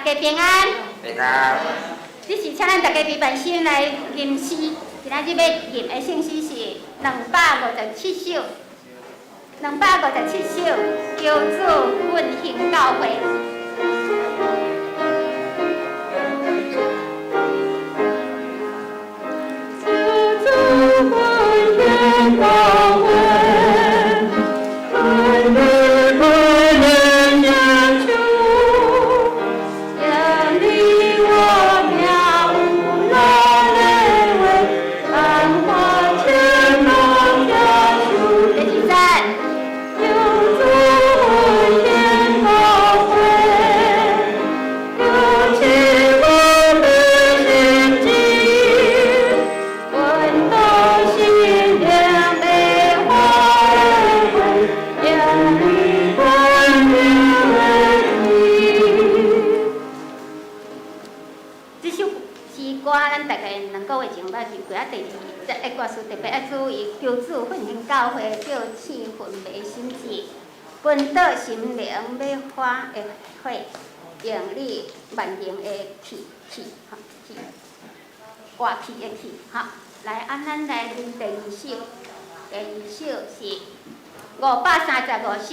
家平安。平安。這是請咱大家預備心來吟詩，今仔日欲吟的聖詩是257首，257首，求主奮興教會。求主奮興教會，開你開靈眼球，將你我命有咱的話，萬花千路耶穌。第二節。求主奮興教會，求賜我的心志，奮鬥心靈的花的花，讓你光明的地。這首詩歌，咱大概2個月前捌唱過，啊，第二節的歌詞特別愛注意，求主奮興教會，叫賜魂迷心智，奮倒心靈欲花的火，用你萬能的氣氣吼氣，活氣的氣吼。來，啊，咱來啉第二首，第二首是535首，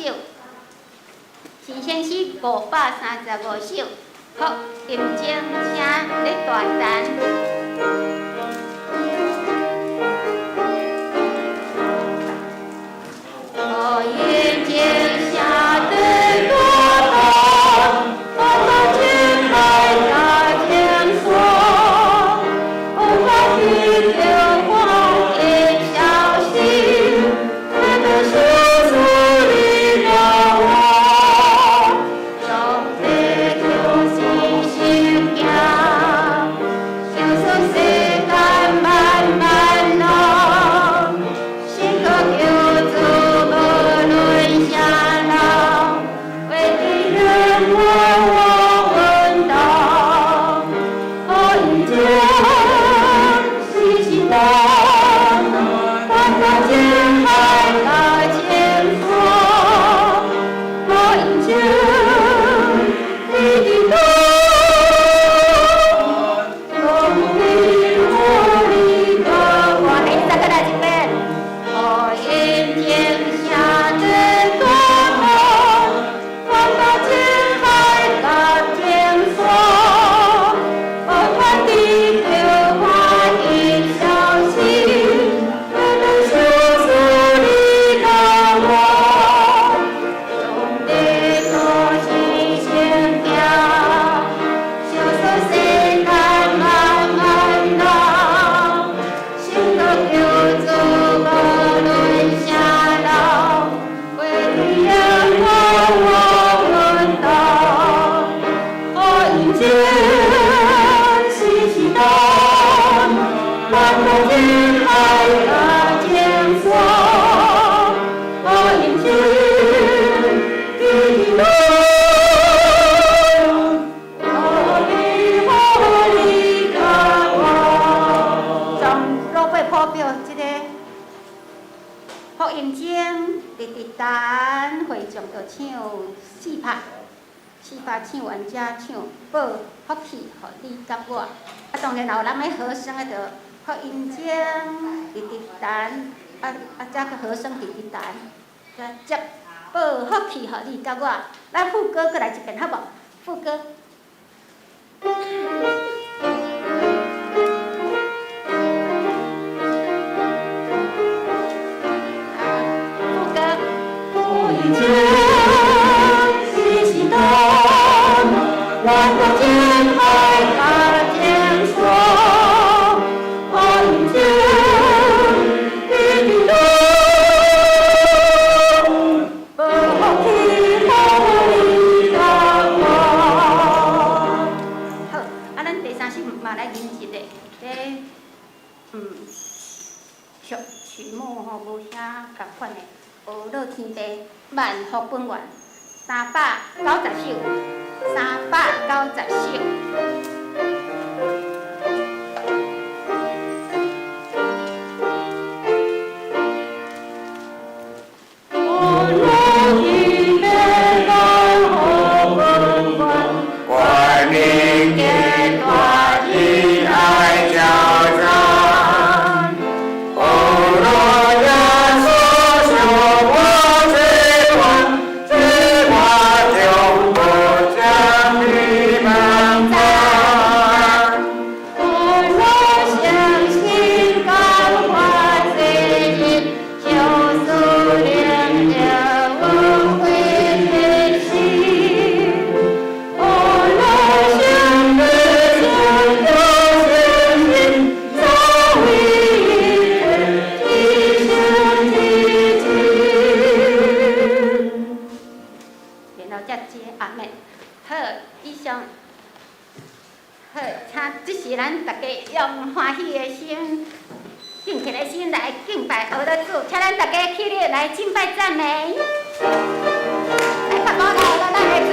新生詩535首，福音經請咧大單。福音經寫得多大，大大千海大千山，我聽著歡的消息，得到主你的我，上帝就是神行，想說世間漫漫路，信靠求主無論啥路，為的人我我奮鬥，福音經時時當，大大千海大千山，福音經你的道，動力活力的我第一節閣來一遍。福音經寫得多大，大大千海大千山，我傳遞著歡的消息，得到主你的我，上帝都是神行，想說世間漫漫路，信靠求主無論啥路，為的人我我奮鬥，福音經時時當，大大千海大千山，福音經你的道，活力活力的我。從老尾譜表這個福音經，直直等會眾就唱四拍，四拍唱完才唱報福氣予你佮我。啊，當然若有人欲和聲的，就福音經直直等，啊啊，才閣和聲直直等，再接報福氣予你佮我。咱副歌閣來一遍好無？副歌。啊，副歌。福音經時時當，萬國千海大千山，福音經你的道，報福氣予你佮我。好，啊，咱第三首嘛來吟一个，這曲曲目吼無啥仝款的，呵樂天父萬福本願，390首，390首。呵樂天父萬福本願，願你好，請這時咱大家用歡喜的心、敬虔的心來敬拜阿的主，請咱大家起立來敬拜讚美，來拍鼓來阿咱的主。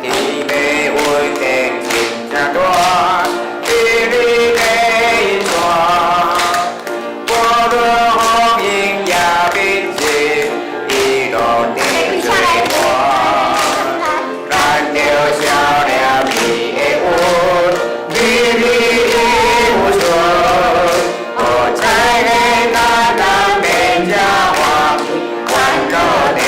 天的恩典真正大，天你的恩大，無論風雲也變遷，伊路定做伴。咱著少年伊的恩，美麗的有順，無在的咱人免遮煩，煩惱的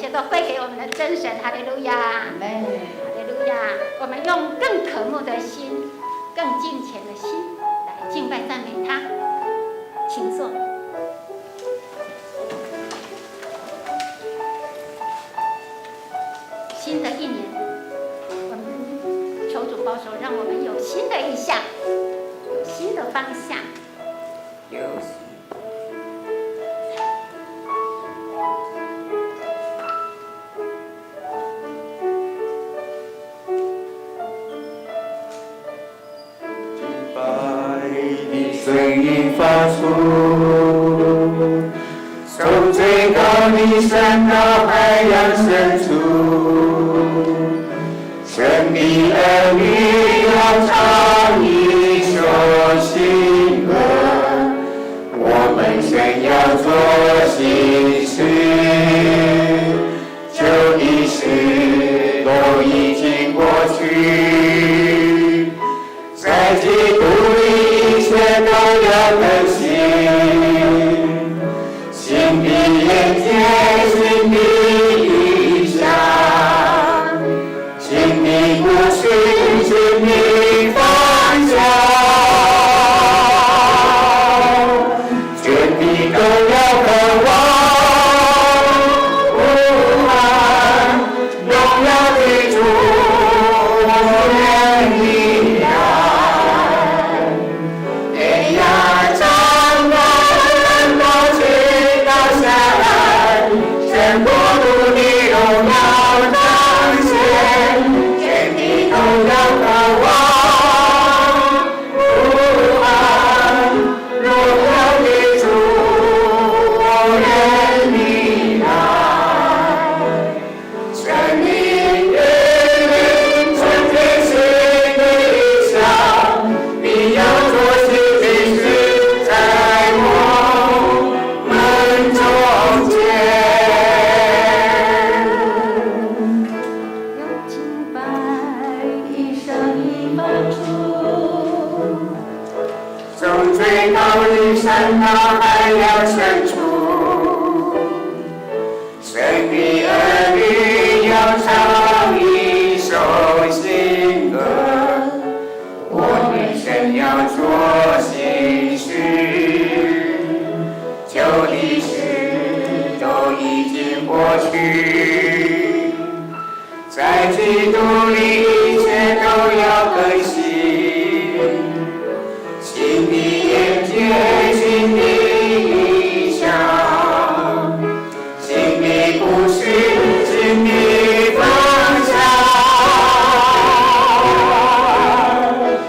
謝都歸給我們的真神，哈利路亞，哈利路亞。我們用更渴慕的心，更敬虔的心來敬拜讚美他，請坐。新的一年，我們求主保守，讓我們有新的異象，有新的方向。有。敬拜的聲音發出，從最高的山到海洋深處，神的兒女要唱一首新歌，我們神要做新事，舊的事都已經過去，在基督裡一切都要更新，新的眼界，新的異象，新的故事，新的方向，全地都要渴望，呼喊榮耀的主，我願你來，天涯長高，人高舉高山，神國度的榮耀彰顯，全地都要渴望，呼喊榮耀的主，我願你來，神的引領，春天新的異象，你要做新的事在我們中間。用敬拜的聲音發出，從最高的山到海洋深處，神的兒女要唱一首新歌，我們神要做新事，舊的事都已經過去，在基督裡一切都要更新。新的眼界，新的異象，新的故事，新的方向，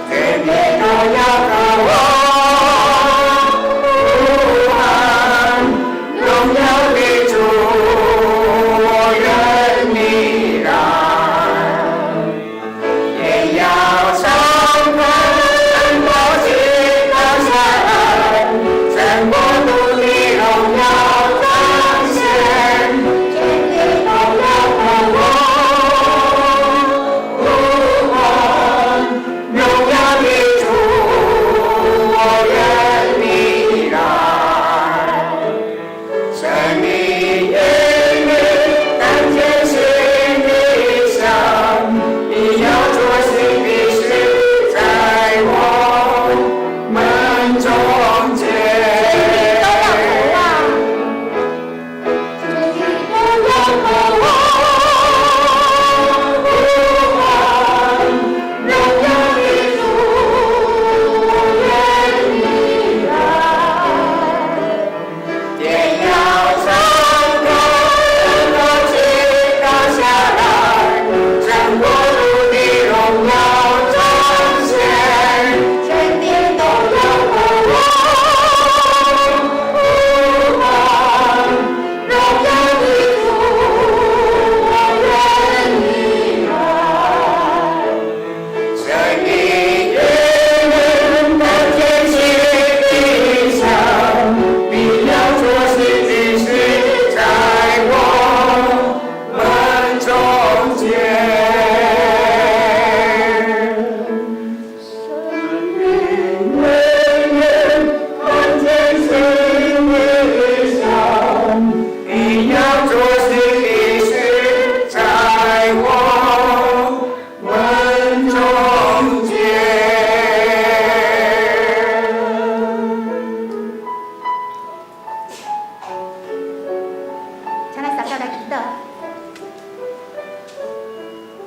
全地都要渴望，呼喊榮耀的主，我願你來，天要長。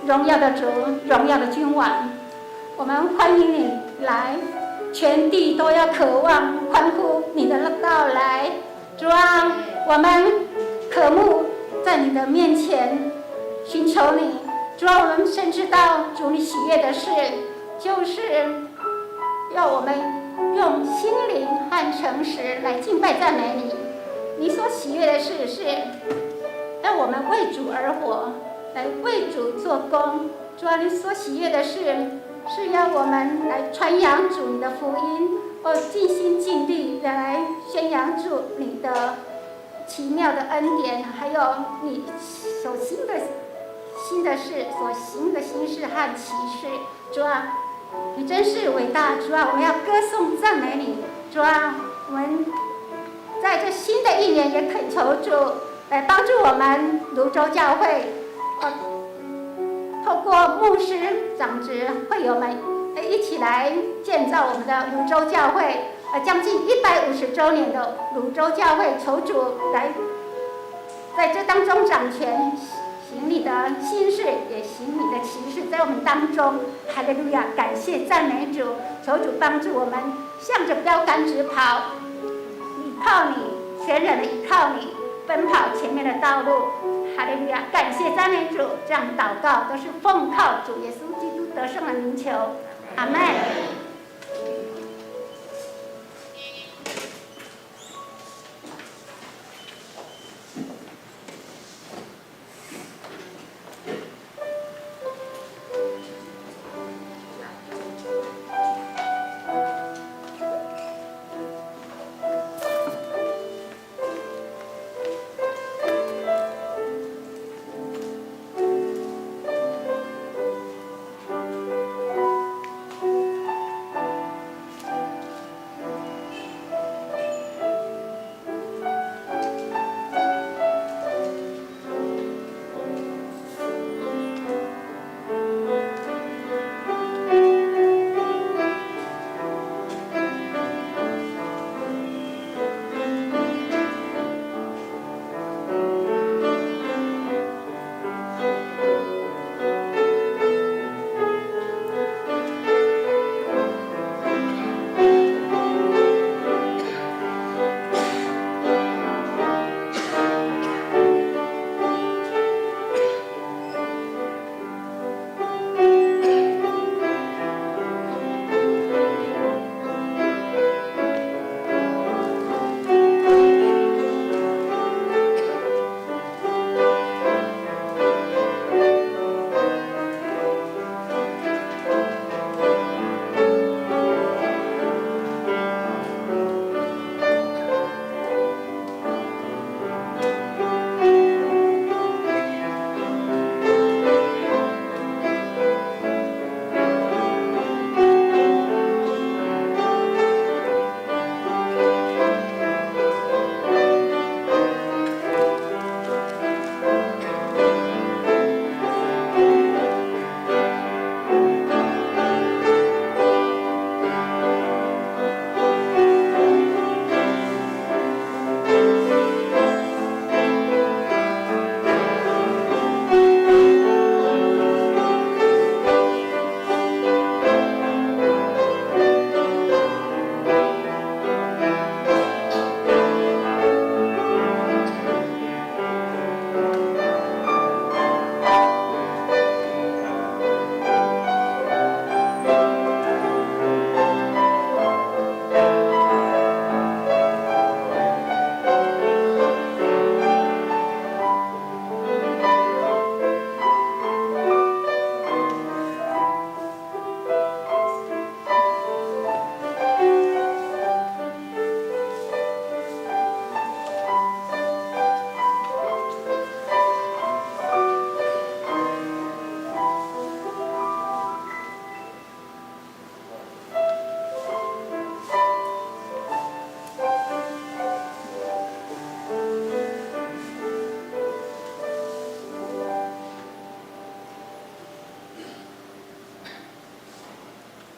榮耀的主，榮耀的君王，我們歡迎你來，全地都要渴望歡呼你的到來。主啊，我們渴慕在你的面前尋求你。主啊，我們深知道主你喜悅的事，就是要我們用心靈和誠實來敬拜讚美你。你所喜悅的事是讓我們為主而活，來為主做工。主啊，你所喜悅的事是要我們來傳揚主你的福音，哦，盡心盡力的來宣揚主你的奇妙的恩典，還有你所行的新的事，所行的新事和奇事。主啊，你真是偉大！主啊，我們要歌頌讚美你。主啊，我們在這新的一年也懇求主來幫助我們蘆洲教會，透過牧師、長執、會友們一起來建造我們的蘆洲教會，將近150週年的蘆洲教會，求主來在這當中掌權，行你的新事，也行你的奇事，在我們當中。哈利路亞！感謝讚美主，求主幫助我們向着標杆直跑，依靠你，全然的依靠你，奔跑前面的道路。哈利路亞！感謝讚美主，這樣禱告都是奉靠主耶穌基督得勝的名求，阿門。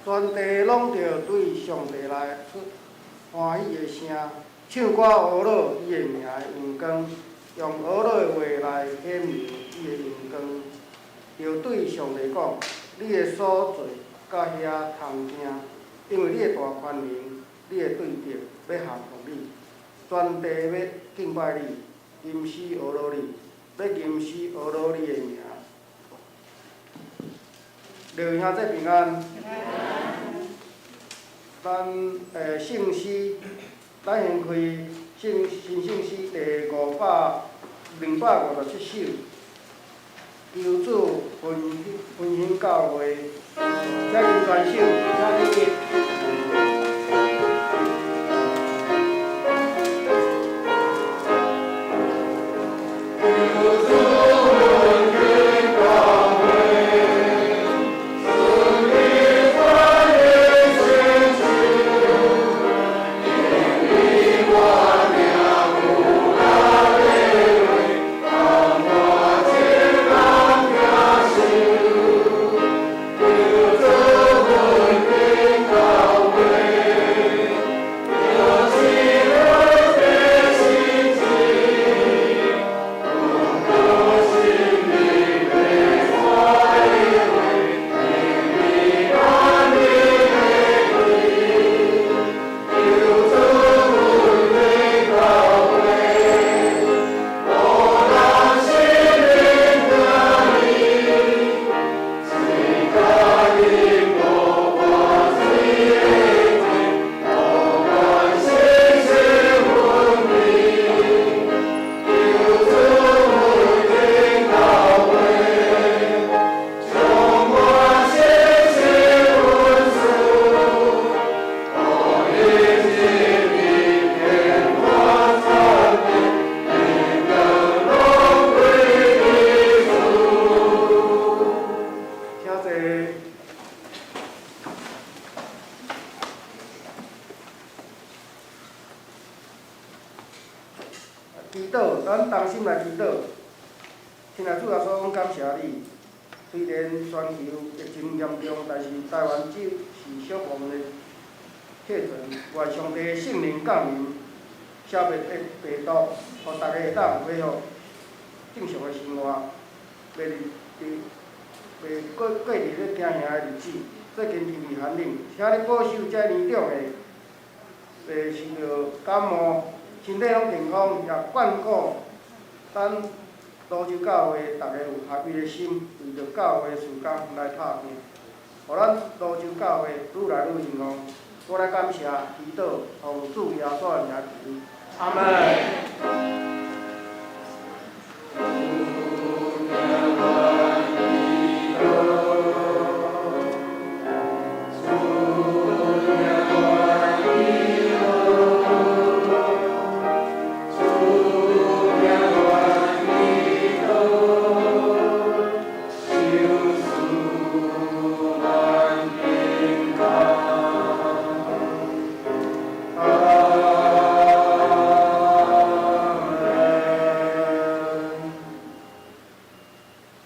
全地攏著對上帝來出歡喜的聲，唱歌呵咾伊的名的榮光，用呵咾的話來顯明伊的榮光。著對上帝講：你的所做佮遐通聽，因為你的大權能，你的對德欲降服你，全地欲敬拜你，吟詩呵咾你，欲吟詩呵咾你的名。各位兄弟平安。咱聖詩，咱先開聖新聖詩第257首，求主分興教會，請您傳授，請起立。請坐。祈禱，咱同心來祈禱。親愛主耶穌，阮感謝你。雖然全球疫情嚴重，但是台灣只是小部分的確診。願上帝聖靈降臨，消滅病毒，予逐家會當恢復正常的生活，袂佇袂過過佇咧驚嚇的日子。最近天氣寒冷，請你保守遮年長的，袂受著感冒，身體攏健康，也眷顧咱蘆洲教會逐家有合一的心，為著教會事工來拍拼，予咱蘆洲教會愈來愈興旺。我來感謝祈禱，奉主耶穌的名求，阿門。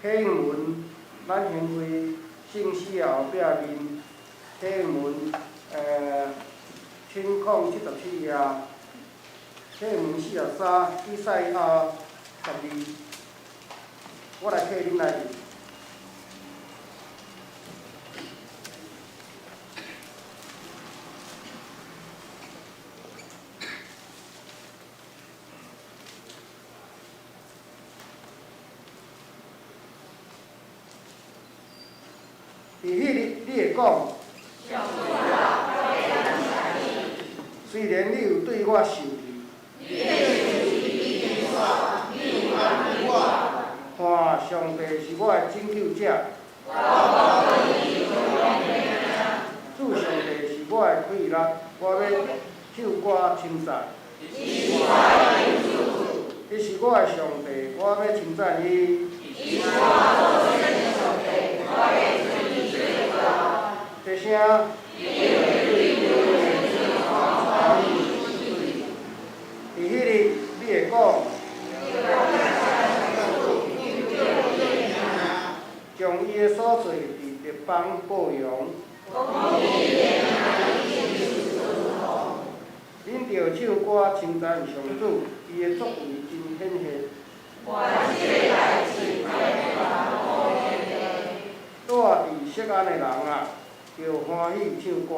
啟應文，咱先開聖詩的後壁面，啟應文，1077頁，啟應文43，以賽亞12，我來替恁來念。佇彼日，你會講：雖然你有對我受氣，看，上帝是我的拯救者，主上帝是我的氣力，我欲唱歌稱讚。伊是我的上帝，我欲稱讚伊。提聲。佇彼日，你會講，將伊的所做佇列邦報揚。恁著唱歌稱讚上主，伊的作為真顯赫。錫安的人啊，著歡喜唱歌。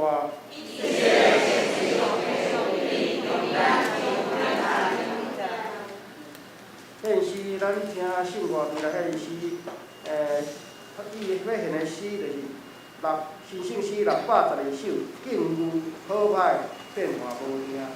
獻詩，咱請信歌隊來獻詩。伊欲獻的詩就是六新聖詩612首，境遇好歹變化無定。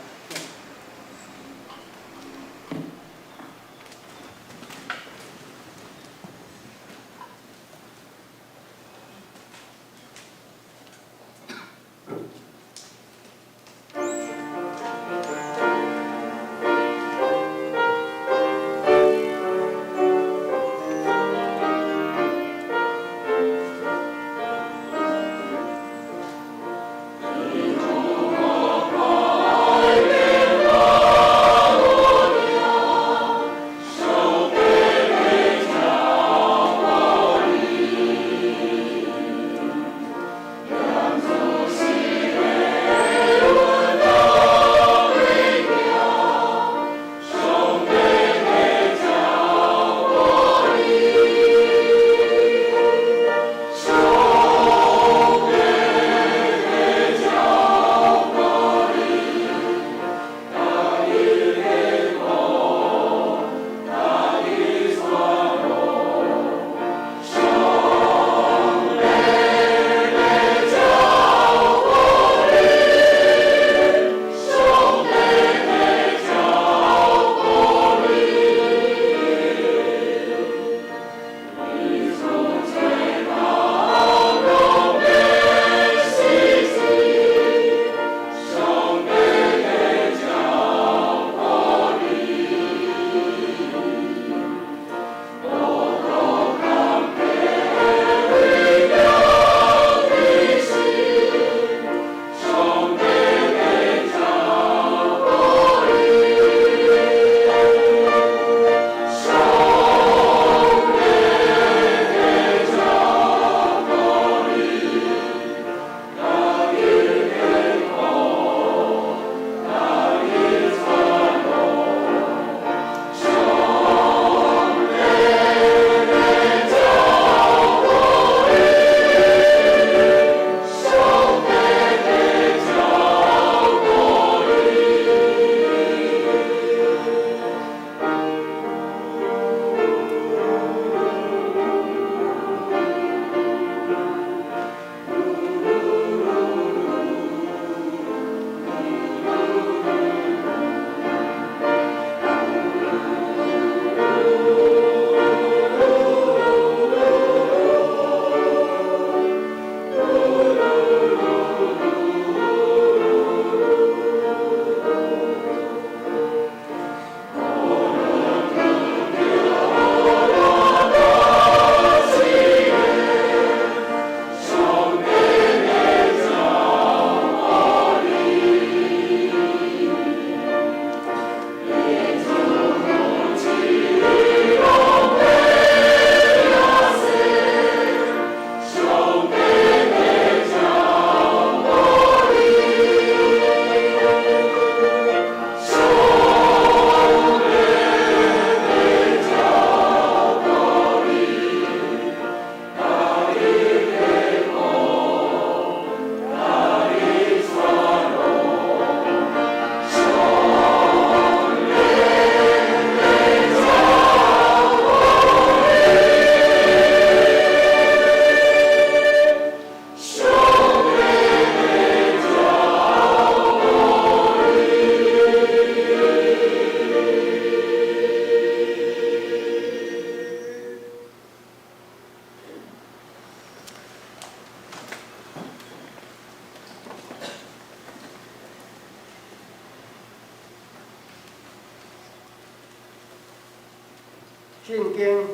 聖經，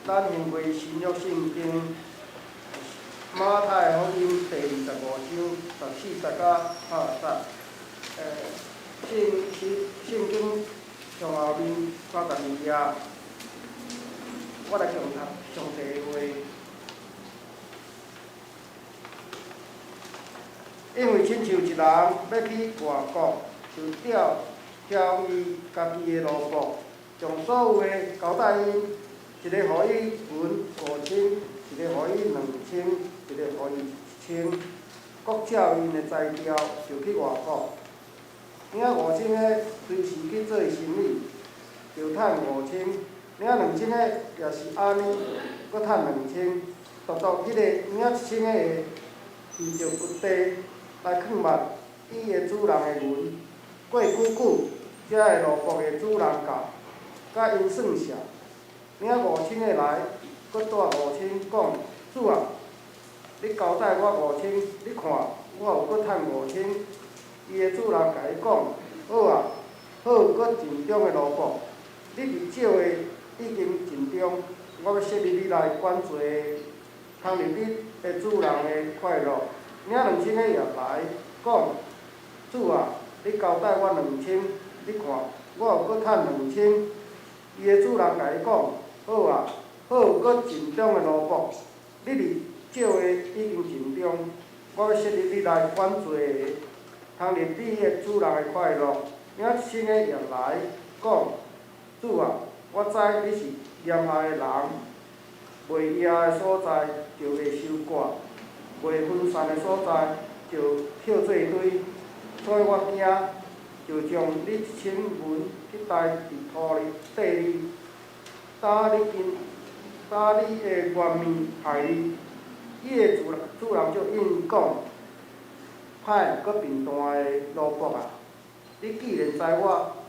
咱翻開新約聖經，馬太福音第25章14節到30節。聖聖經上後面32頁，我來誦讀上帝的話。因為親像一人欲去外國，就調調伊家己的奴僕，將所有的交代𪜶，一个予伊銀5千，一个个予伊2000，一个予伊1000，各照𪜶的才调就去外國。領5000个隨時去做生意，就趁五千；領2000个也是按呢，閣趁兩千。獨獨彼個領1000个的，伊就掘地來囥密伊的主人的銀。過久久，遮个奴僕的主人到，佮𪜶算數。領五千个來，閣帶五千，講：主啊，你交代我五千，你看我有閣趁五千。伊的主人共伊講：好啊，好閣盡忠的奴僕，你佇少的已經盡忠，我欲設立你來管濟的，通入你的主人的快樂。領2000个也來，講：主啊，你交代我兩千，你看我有閣趁兩千。伊的主人共伊講：好啊，好閣盡忠的奴僕，你佇少的已經盡忠，我欲設立你來管濟的，通入你的主人的快樂。領1000个也來，講：主啊，我知你是嚴厲的人，袂壓的所在就袂收割，袂分散的所在就拾做堆，所以我驚，就將你1000銀去待佇土裡地裡，搭你今搭你的顏面害你。伊的主人就應講：歹閣貧惰的奴僕啊！你既然知我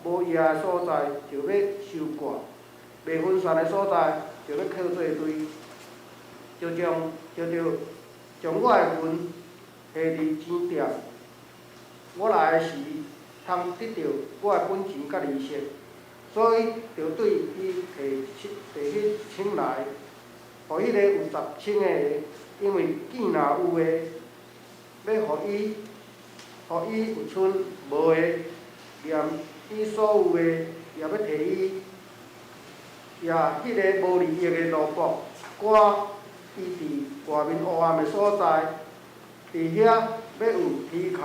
無壓的所在就欲收割，袂分散的所在就欲拾做堆，就將我的銀下佇錢店，我來的時通得著我的本錢佮利息，所以就對伊提提彼1000來，予彼個有10千的，因為見若有的，欲予伊，予伊有賰；無的，連伊所有的也欲提伊。也彼个無利益的奴僕，趕伊佇外面黑暗的所在，佇遐欲有啼哭，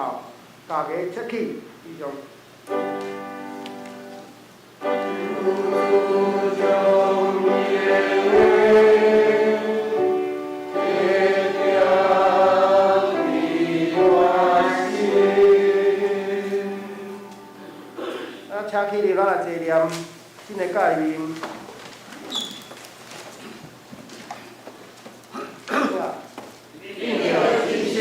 咬牙切齒。以上。主將伊的話提點佇我心。啊，請起立，咱來齊念新的誡命。好啊。恁著盡心盡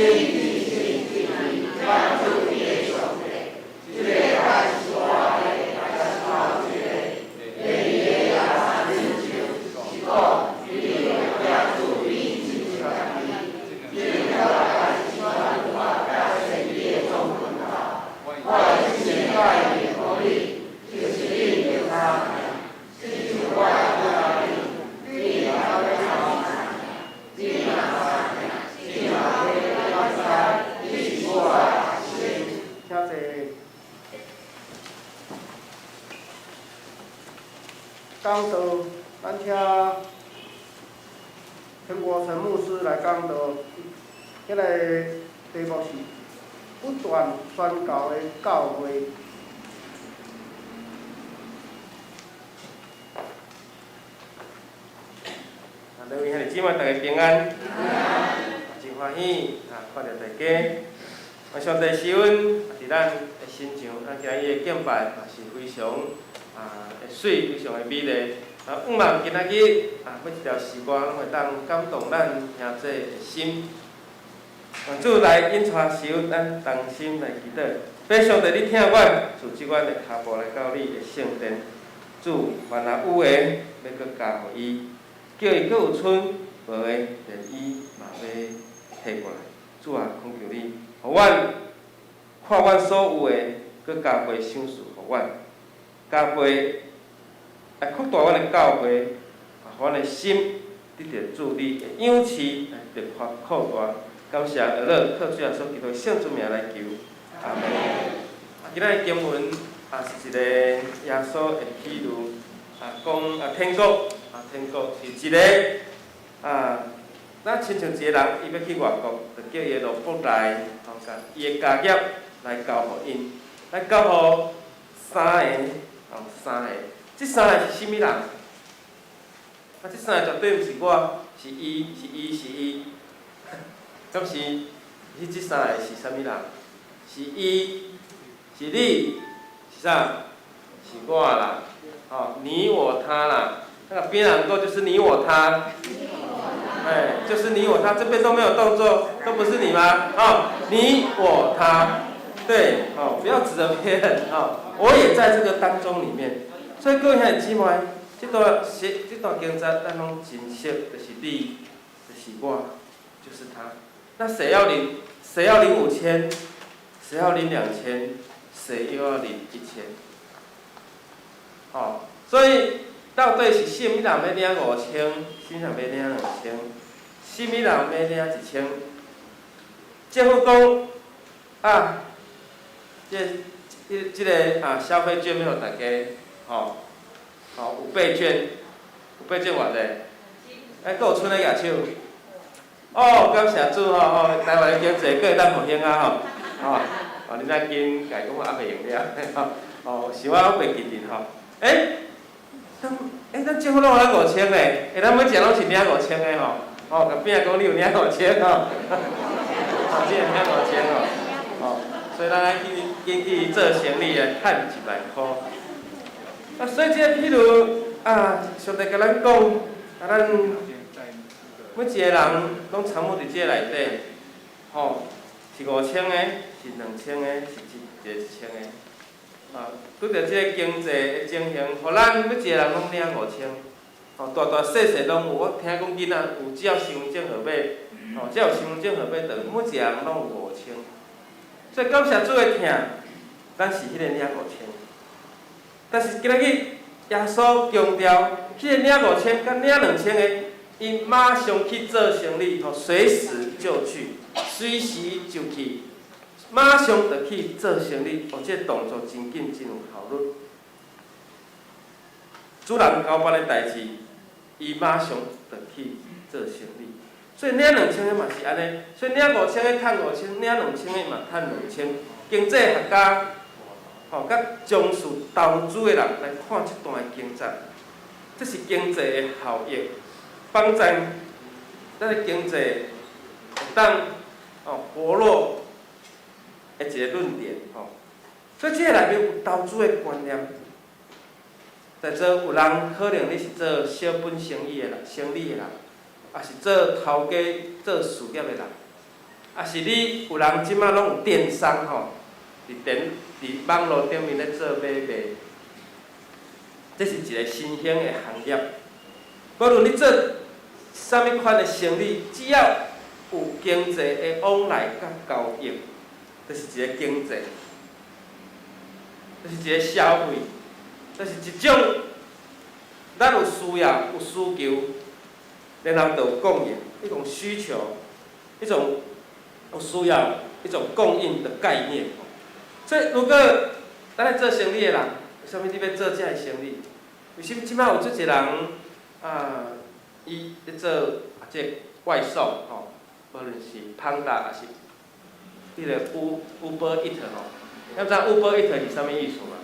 性盡意愛主你的上帝，這个誡是大个，也是頭一个。第二个也親像，是講你著疼主你真家己。這兩條誡是全律法佮先知的總訓導。我的這个誡命予你，就是恁著相疼，親像我疼恁，恁也愛相疼。恁若相疼，眾人會知你是我的學生。請坐。講道，咱請陳國成牧師來講道。這个題目是不斷宣告的教會。啊，各位兄弟姊妹，大家平安。真歡喜啊，看著大家。啊，上帝賜恩，佇咱的身上，咱今日的敬拜嘛是非常啊會媠，非常的美麗。啊，向望今仔日啊，每一條詩歌攏會當感動咱兄弟的心。願主來引帶賜恩，咱同心來祈禱。父上帝，你疼阮，賜這阮的跤步來到你的聖殿。主，凡若有的，欲閣加予伊，叫伊閣有賰；無的，連伊嘛欲提過來。主啊，懇求你，予阮看阮所有的，閣加倍賞賜予阮，加倍來擴大阮的教會，予阮的心得著主你的養飼，來得擴擴大。感謝阿樂，靠主耶穌基督聖主名來求，阿們。啊，今仔日經文啊是一個耶穌的比喻，啊講啊天國，啊天國是一個啊，咱親像一個人，伊欲去外國，就叫伊的奴僕來，吼，共伊的家業來交予𪜶，來交予三个，吼三个，這三个是啥物人？啊，這三个絕對毋是我，是伊，是伊，是伊。敢是？彼這三個是啥物人？是伊，是你，是啥？是我啦。哦，你我他啦。那個邊人講就是你我他。哎，就是你我他，這邊都沒有動作，都不是你嗎？哦，你我他，對，哦，不要指著別人，哦，我也在這個當中裡面。所以各位兄弟姊妹，這段是這段經節，咱攏真熟，就是你，就是我，就是他。那誰要領？誰要領5000？誰要領2000？誰又要領1000？哦，所以到底是啥物人欲領五千？啥物人欲領兩千？啥物人欲領一千？政府講啊，這個啊消費券欲予大家，吼，吼五倍券，五倍券偌濟？欸，閣有賰咧舉手。哦，感謝主吼吼，台灣的經濟閣會當復興啊吼，吼，哦，恁愛緊共講我猶未用了，吼，哦，是我猶袂記得吼。欸，咱政府攏予咱五千呢，欸，咱每一个攏是領五千的吼，哦，共邊仔講你有領五千吼，哦，你會領五千吼，哦，所以咱愛去緊去做生意來趁1萬箍。啊，所以這個譬如啊，上帝共咱講，啊，咱每一個人攏參與佇這個內底，吼，是五千个，是兩千个，是一個一千个。啊，拄著這個經濟的情形，予咱每一個人攏領五千，吼，大大細細攏有。我聽講囡仔有只要身份證號碼，吼，只要有身份證號碼，就每一個人攏有五千。所以感謝主的疼，咱是彼個領五千。但是今仔日耶穌強調，彼個領五千佮領兩千的，伊馬上去做生意，吼，隨時就去，隨時就去，馬上就去做生意。哦，這個動作真緊，真有效率。主人交辦的代誌，伊馬上就去做生意。所以領兩千的嘛是按呢，所以領五千的趁五千，領兩千的嘛趁兩千。經濟學家，吼，佮從事投資的人來看這段的經濟，這是經濟的效益。幫助咱的經濟會當哦活絡的一個論點吼，所以這個內面有投資的觀念。在座有人可能你是做小本生意的人，生意的人，抑是做頭家做事業的人，抑是你有人這馬攏有電商吼，佇網路頂面咧做買賣，這是一個新興的行業。無論你做啥物款的生意，只要有經濟的往來佮交易，就是一個經濟，就是一個消費，就是一種咱有需要、有需求，然後就有供應，一種需求，一種有需要，一種供應的概念。所以，如果咱咧做生意的人，為啥物你欲做這个生意？為啥物這擺有足濟人啊？伊咧做啊，這個外送吼，無論是 Panda 抑是彼個 Uber Eats 吼，你知 Uber Eats 是啥物意思無？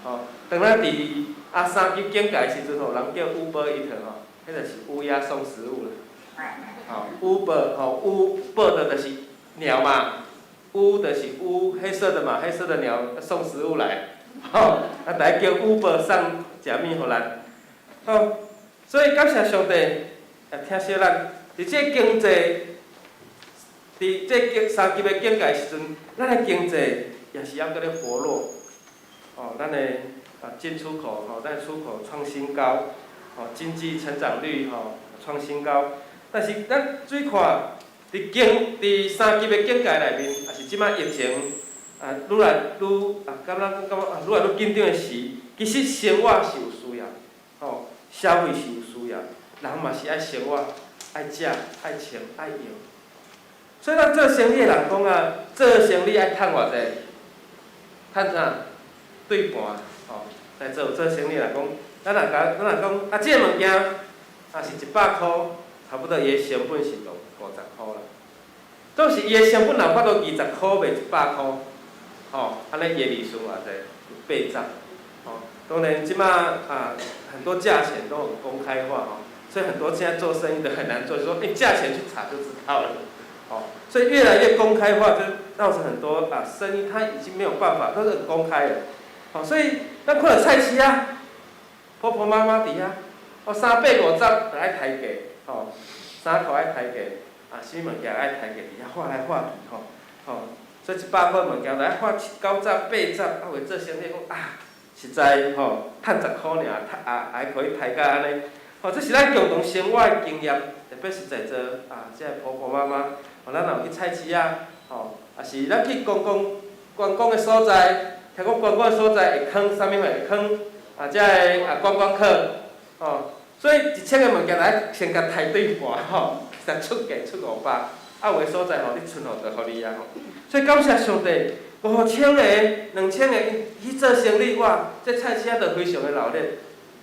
吼，當咱佇啊三級警戒時陣吼，人叫 Uber Eats 吼，彼就是烏鴉送食物啦。吼，Uber 吼，烏 bird 就是鳥嘛，烏就是烏黑色的嘛，黑色的鳥送食物來，吼，啊，逐家叫 Uber 送食物予咱，吼。所以感謝上帝，也疼惜咱。佇這個經濟，佇這個三級的警戒時陣，咱的經濟也是猶閣咧活絡。哦，咱的啊進出口吼，咱出口創新高，哦，經濟成長率吼創新高。但是咱注意看，佇三級的警戒內面，抑是這擺疫情啊愈來愈啊，感覺感覺啊愈來愈緊張的時，其實生活是有需要，吼。消費是有需要，人嘛是愛生活、愛食、愛穿、愛用。所以咱做生意的人講啊，做生意愛趁偌濟？趁啥？對盤，吼。來做做生意來講，咱若講啊，這个物件啊是100箍，差不多伊的成本是50箍啦。總是伊的成本若有法度20箍賣100箍，吼，按呢伊的利潤偌濟？有八十，吼。當然，這擺啊很多價錢都很公開化吼，所以很多現在做生意的很難做，就說欸，價錢去查就知道了，哦，所以越來越公開化，就造成很多啊生意，它已經沒有辦法，都是很公開了，哦，所以咱看著菜市仔，婆婆媽媽佇遐，哦，三八五十就愛抬價，吼，衫褲愛抬價，啊，啥物物件愛抬價，佇遐喊來喊去，吼，吼，所以100箍物件就愛喊七九十、八十，啊，有的做生意講啊，實在吼，趁10箍爾，啊，還可以抬價按呢。吼，這是咱共同生活的經驗，特別是在座啊，這个婆婆媽媽，吼，咱若有去菜市仔，吼，抑是咱去觀光觀光的所在，聽講觀光的所在會坑啥物貨？會坑啊，這个啊觀光客，吼，所以1000个物件來先共抬對半，吼，才出價出500，啊有的所在吼，你剩予就予你啊吼。所以感謝上帝，5000個、2000個去做生意，哇，這菜市仔就非常的熱鬧。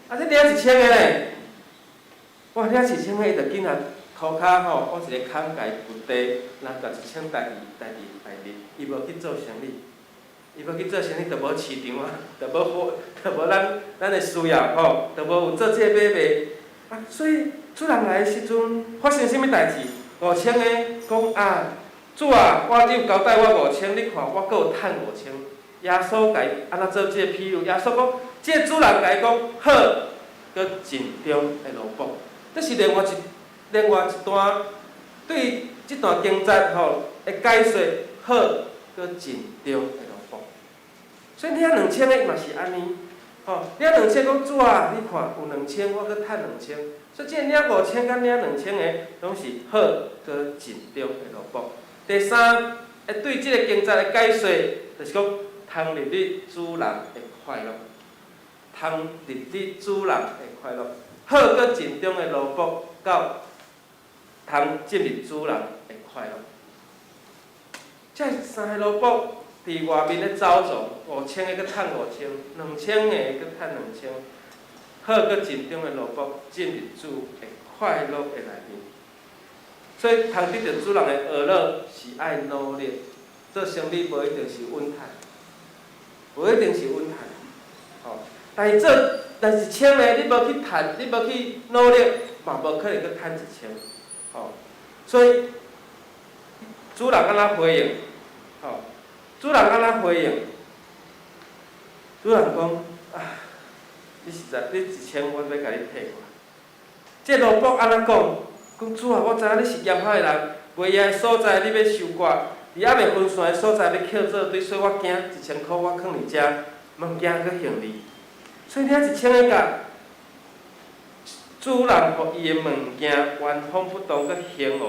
啊，這領1000個咧？哇！領一千個，伊就緊啊，塗跤吼，挖一个空共伊掘地，然後共一千代誌代誌代誌，伊無去做生意，伊無去做生意，就無市場啊，就無貨，就無咱咱的需要吼，就無有做這個買賣。啊，所以主人來的時陣，發生啥物代誌？5000個講啊，主啊，我你有交代我五千，你看我閣有趁五千。耶穌共伊按怎做這個比喻？耶穌講，這個主人共伊講好，閣盡忠的奴僕。這是另外一段對這段經節吼的解說，好，閣盡忠的奴僕。所以領兩千个嘛是按呢，吼，領兩千講主啊，你看有兩千，我閣趁兩千。所以這個領五千佮領兩千个，攏是好，閣盡忠的奴僕。第三，會對這個經節的解說，就是講通入去主人的快樂，通入去主人的快樂。好，閣盡忠的奴僕，到通進入主人的快樂。這三个奴僕佇外面咧走傱，五千个閣趁五千，兩千个閣趁兩千。好，閣盡忠的奴僕進入主的快樂的內面。所以通得著主人的娛樂是愛努力，做生意無一定是穩趁，無一定是穩趁，吼。但是做，但是一千个你無去趁，你無去努力，嘛無可能閣趁一千，吼。所以主人按怎回應？吼，主人按怎回應？主人講啊，你實在，你一千，我欲共你退過來。這奴僕按怎講？講主啊，我知影你是嚴苛的人，袂枵的所在你欲收割，佇猶未分散的所在欲抾做堆，所以我驚一千箍我囥佇遮，物件閣還你。所以領一千个共主人，予伊的物件原封不動閣還予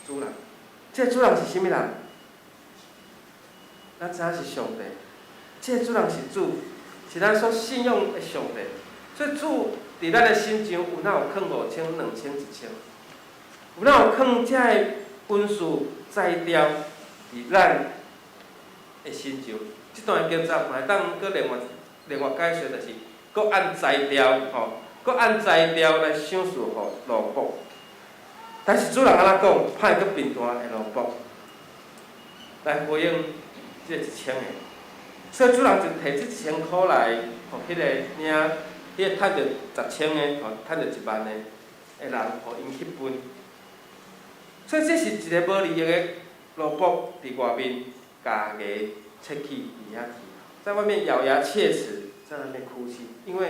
主人。這個主人是啥物人？咱知影是上帝。這個主人是主，是咱所信仰的上帝。所以主佇咱的身上有哪有囥五千、兩千、一千？有哪有囥這个恩賜才調佇咱的身上？這段經節嘛會當閣另外解說，就是閣按才調吼，閣按才調來賞賜予奴僕。但是主人按怎講？派閣貧惰的奴僕來回應這一千个，所以主人就提這一千箍來，予彼個領，彼個趁著10千个，吼，趁著1萬个的人，予𪜶去分。所以這是一個無利益的奴僕佇外面咬牙切齒佇遐啼，在外面咬牙切齒，在那邊哭泣，因為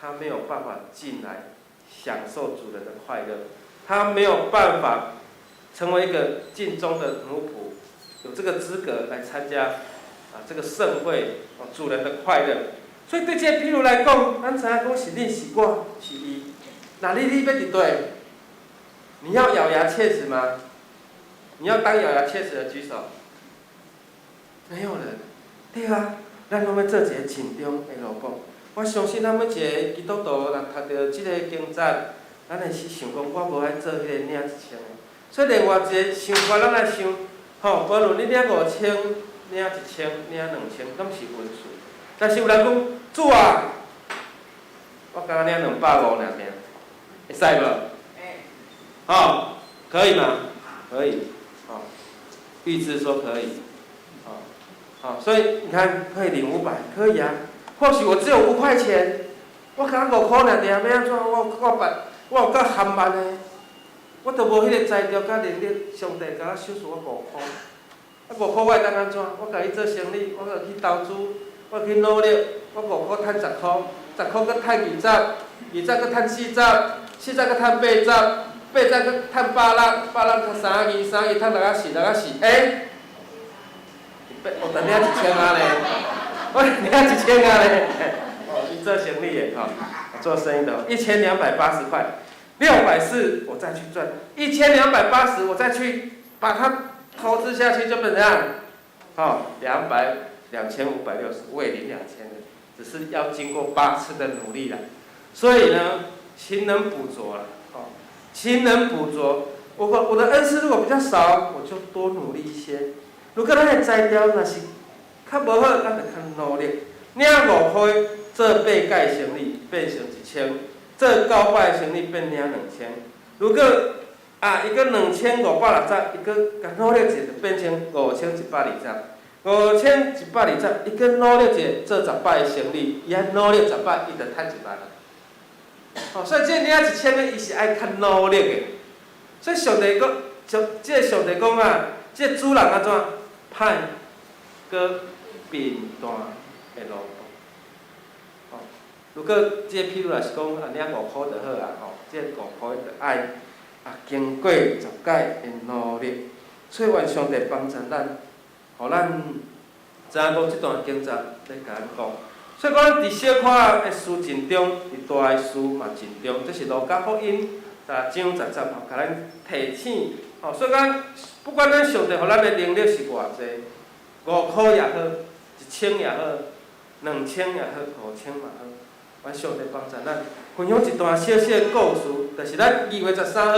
他沒有辦法進來享受主人的快樂，他沒有辦法成為一個盡忠的奴僕，有這個資格來參加啊這個盛會，哦主人的快樂。所以對這個譬喻來講，咱知影講是你是我是伊，那你欲佇佗？你要咬牙切齒嗎？你要當咬牙切齒的舉手。沒有人，對啊，咱攏欲做一個盡忠的奴僕。我相信咱每一個基督徒，若讀著這個經節，咱會是想講，我無愛做彼個領一千的。所以另外一個想法，咱來想，吼，無論你領五千、領一千、領兩千，攏是恩賜。但是有人講，主啊，我敢若領250爾爾，會使無？哦，可以嗎？可以，哦，玉芝說可以，哦，好，所以你看，可以領500，可以啊。或許我只有5塊錢，我敢若5箍爾爾，欲按怎？我我辦，我有夠含萬的，我都無彼个才調佮能力，上帝共我賞賜我五箍。啊，五箍我會當按怎？我共伊做生意，我閣去投資，我去努力，我五箍趁十箍，十箍閣趁二十，二十閣趁四十，四十閣趁八十，八十閣趁百六，百六趁三二，三二趁六仔四，六仔四，欸，我等領一千啊咧，我領一千啊咧。哦，伊做生意的吼，做生意的，1280塊，640我再去賺，1280我再去把它投資下去就變怎樣？哦，2560，我也領2000的，只是要經過8次的努力啦。所以呢，勤能補拙啦，哦，勤能補拙。我的恩賜如果比較少，我就多努力一些。如果咱的才調若是較無好，咱就較努力。領5塊做八改生意變成一千，做九擺生意變領2000。如果啊，伊閣2560，伊閣共努力者，就變成5120。5120，伊閣努力者做十擺生意，伊愛努力十擺，伊就趁1萬啦。哦，所以這領一千个，伊是愛較努力的。所以上帝講，上這個上帝講啊，這個主人按怎歹閣貧惰的奴僕。哦，如果這個譬如若是講啊，領五箍就好啊，吼，這個五箍就愛啊經過十擺的努力，所以願上帝幫助咱，予咱知影講這段經節咧共咱講。所以講佇小可的事盡忠，佇大的事嘛盡忠，這是路加福音10章10節吼，共咱提醒。吼，所以講，不管咱上帝予咱的能力是偌濟，5箍也好，1000也好，2000也好，5000嘛好，願上帝幫助咱。分享一段小小的故事，就是咱2月13號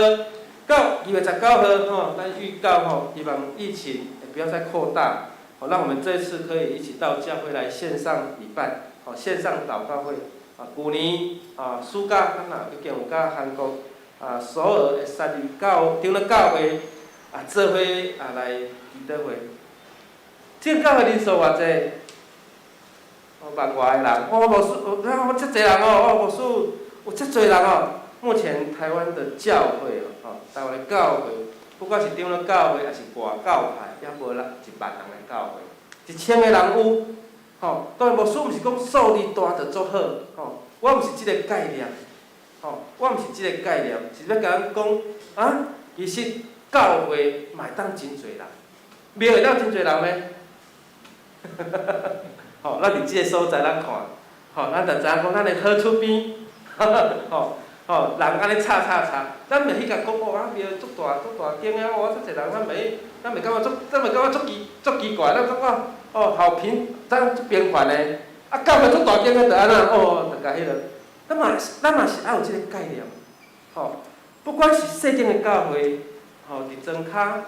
到2月19號吼，咱預告吼，希望疫情不要再擴大，好，讓我們這次可以一起到教會來線上禮拜，好，線上禱告會。啊，舊年啊，暑假咱也已經有佮韓國啊首爾的三立教長老教會啊做伙啊來祈禱會。這個教會人數偌濟？哦，萬外個人，哦，牧師，啊，遮濟人哦，哦，牧師，有遮濟人哦。目前台灣的教會哦，台灣的教會，不管是長老教會，抑是外教派，也無啦1萬人的教會，1000個人有，吼。當然牧師毋是講數字大就足好，吼。我毋是這個概念，吼，我毋是這個概念，是欲共咱講啊，其實教會嘛會當真濟人，廟會當真濟人咩？吼，咱佇這個所在咱看，吼，咱就知影講咱的好處邊，吼吼，人按呢吵吵吵，咱袂去共講哦，啊廟足大足大間啊，哦，遮濟人，咱袂咱袂感覺足，咱袂感覺足奇怪，咱感覺哦好平，咱足平凡的，啊教會足大間的就按怎哦，就共彼落，咱嘛是愛有這個概念，吼，不管是細間的教會，吼，佇莊跤，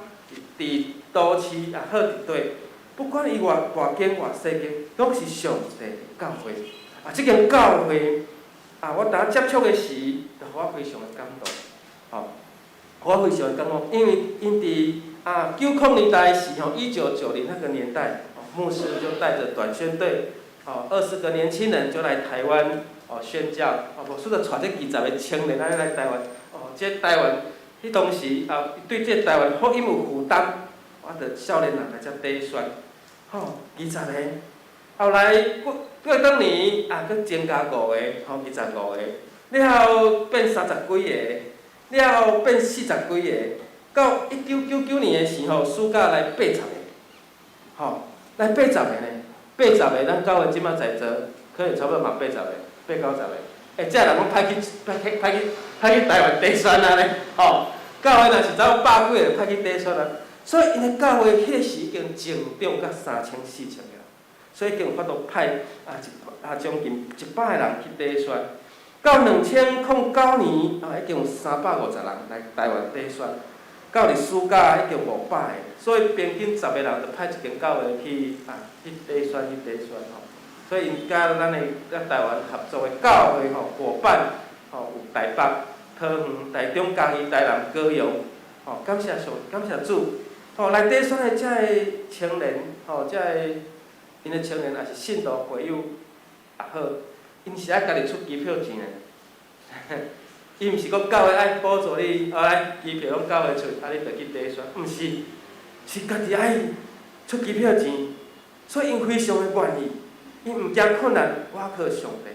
佇都市也好，佇佗，不管伊偌大間偌細間，攏是上帝的教會。啊，這間教會啊，我當接觸的時，就予我非常的感動，吼，予我非常的感動，因為𪜶佇啊90年代時吼，1990那個年代，牧師就帶著短宣隊，吼，20個年輕人就來台灣哦宣教，哦，牧師就帶這20個青年按呢來台灣，哦，這台灣，彼當時啊，對這台灣福音有負擔，我就少年人來遮短宣，吼，20個，後來過過當年啊，閣增加五個，吼，25個，了後變30幾個，了後變40幾個，到1999年的時候，暑假來80個，吼，來八十個呢，八十個，咱教會這馬在座，可能差不多嘛八十個，八九十個，欸，這人攏派去派去派去派去台灣短宣啊呢，吼，教會若是走百幾個，派去短宣啊，所以𪜶的教會彼個時已經增長到三千四千個，所以已經有法度派啊一啊將近100個人去短宣。到2009年啊，已經有350人來台灣短宣。到佇暑假已經500個，所以平均10個人就派一間教會去啊去短宣去短宣吼。所以𪜶佮咱的佮台灣合作的教會吼夥伴吼有台北、桃園、台中、嘉義、台南、高雄，吼感謝上感謝主，吼來短宣的這个青年吼，這個𪜶的青年也是信徒會友也好，𪜶是愛家己出機票錢的。伊毋是講教會愛補助你，啊來機票攏教會出，啊你就去短宣，毋是，是家己愛出機票錢，所以𪜶非常的願意，𪜶毋驚困難，倚靠上帝。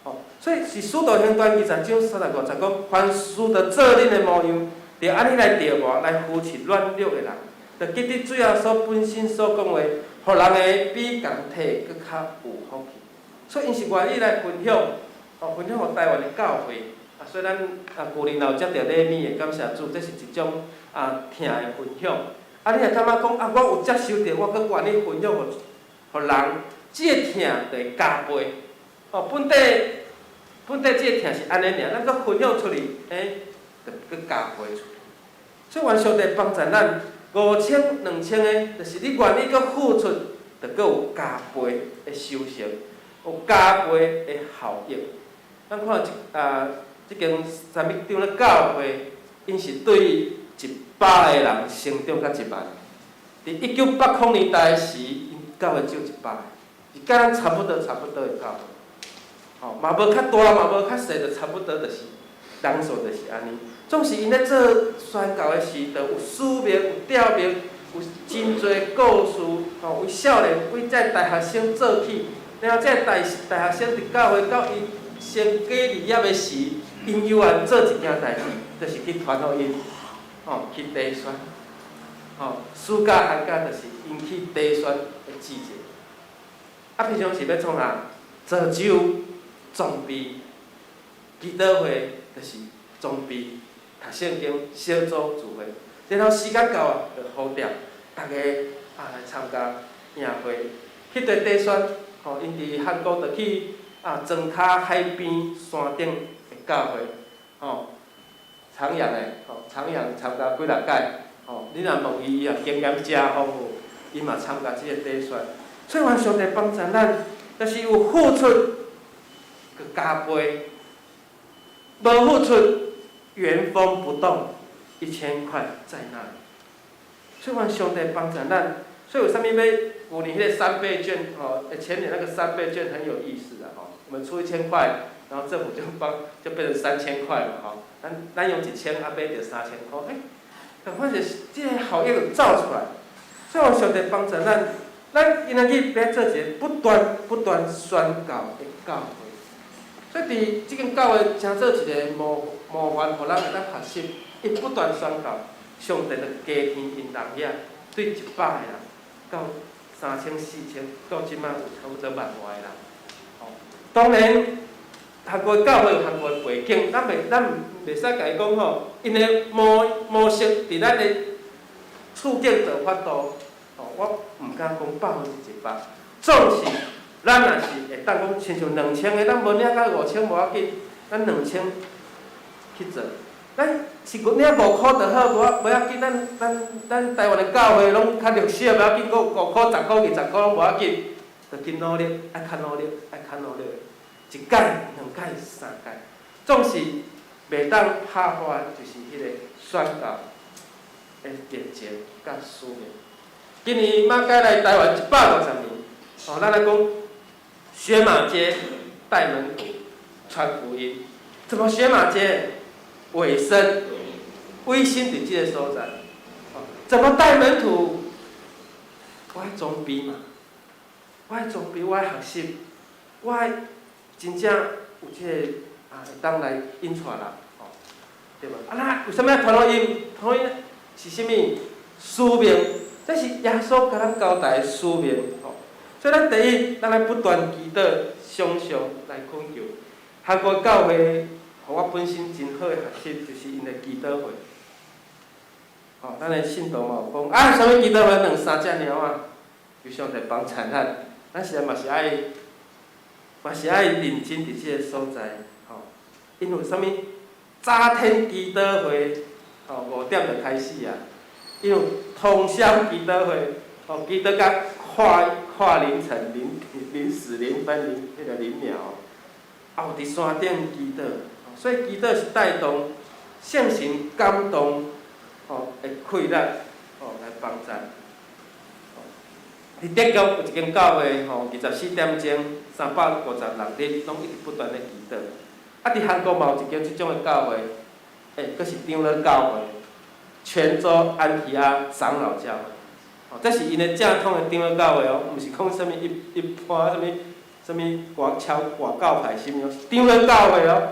吼，所以是使徒行傳20章35節講，凡事著做恁的模樣，著按呢來琢磨，來扶持軟弱的人，著記得主耶穌本身所講話，予人的比共提閣較有福氣。所以𪜶是願意來分享，吼，分享予台灣的教會。啊，所以咱啊，舊年若有接著禮物的，感謝主，這是一種啊疼的分享。啊，你若感覺講啊，我有接受著，我閣願意分享予人，這個疼就會加倍。哦，本底本底這個疼是按呢爾，咱閣分享出去，欸，就閣加倍出去。所以願上帝幫助咱，5000、2000个，就是你願意閣付出，就閣有加倍的收成，有加倍的效益。咱看這啊，這間三密長的教會，𪜶是對100個人成長到1萬。佇1980年代時，𪜶教會只有100個，是佮咱差不多差不多的教會。吼，嘛無較大，嘛無較細，就差不多就是人數就是按呢。總是𪜶咧做宣教的時，就有使命、有吊命，有真濟故事。吼，為少年、為這大學生做起，然後這大大學生佇教會到伊成家立業的時，𪜶猶原做一件代誌，就是去傳福音，吼，去短宣。吼，暑假寒假就是𪜶去短宣的季節。啊，平常時欲創啥？造就裝備，祈禱會就是裝備，讀聖經、小組聚會，然後時間到啊，就呼召逐家啊來參加營會。彼個短宣，吼，𪜶佇韓國就去啊莊跤海邊山頂的教會，吼，長陽的，吼，長陽參加幾若屆，吼，你若問伊，伊也經驗誠豐富，伊嘛參加這個短宣。所以願上帝幫助咱，就是有付出，閣加倍；無付出，原封不動，1000塊在那裡。所以願上帝幫助咱。所以有啥物欲舊年彼个三倍券，吼，前年那個三倍券很有意思啊，吼，我們出1000塊，然後政府就幫，就變成3000塊嘛，吼，咱咱用1000，啊，買著3000塊，欸，反正這个效益就走出來。所以願上帝幫助咱，咱今仔日欲做一个不斷不斷宣教的教會。所以佇這間教會，成做一个模模範，予咱會當學習，伊不斷宣教，上帝就加添𪜶人遐，對100個人到3000、4000，到這擺有差不多萬外個人。吼，當然，韓國教會有韓國的背景，咱袂使共伊講吼，𪜶的模模式佇咱的處境就有法度，吼，我毋敢講100%，總是咱若是會當講，親像2000個，咱無領到5000無要緊，咱兩千去做，咱是領5箍就好，無要緊，咱咱咱台灣的教會攏較弱小，無要緊，五箍、10箍、20箍攏無要緊，就緊努力，愛較努力，愛較努力，一擺、兩擺、三擺，總是袂當拍破的，就是彼個宣教的熱情佮使命。今年馬偕來台灣150年，哦，咱來講學馬偕帶門徒傳福音，怎麼學馬偕？委身，委身佇這个所在，哦，怎麼帶門徒？我愛裝備嘛，我愛裝備，我愛學習，我愛真正有這个啊，會當來引帶人，吼，對無？啊，咱為啥物愛傳福音？傳福音是啥物？使命，這是耶穌共咱交代的使命，吼。所以咱第一，咱愛不斷祈禱，常常來懇求。韓國教會，予我本身真好的學習，就是𪜶的祈禱會。吼，咱的信徒嘛有講，啊，啥物祈禱會兩三隻貓仔，求上帝幫助咱。咱實在嘛是愛，嘛是愛認真佇這个所在，吼。因為啥物？早天祈禱會，吼，5點就開始啊。因為通宵祈禱會，吼，祈禱到跨跨凌晨零零時零分零彼个零秒，啊有佇山頂祈禱，所以祈禱是帶動聖神感動，吼，的氣力，吼，來幫助。佇德國有一間教會，吼，24點鐘，356日，攏一直不斷咧祈禱。啊，佇韓國嘛有一間這種的教會，閣是長老教會，泉州安提阿長老教會。哦，這是𪜶的正統的長老教會哦，毋是講啥物一一般啥物啥物外敲外教派啥物哦，長老教會哦，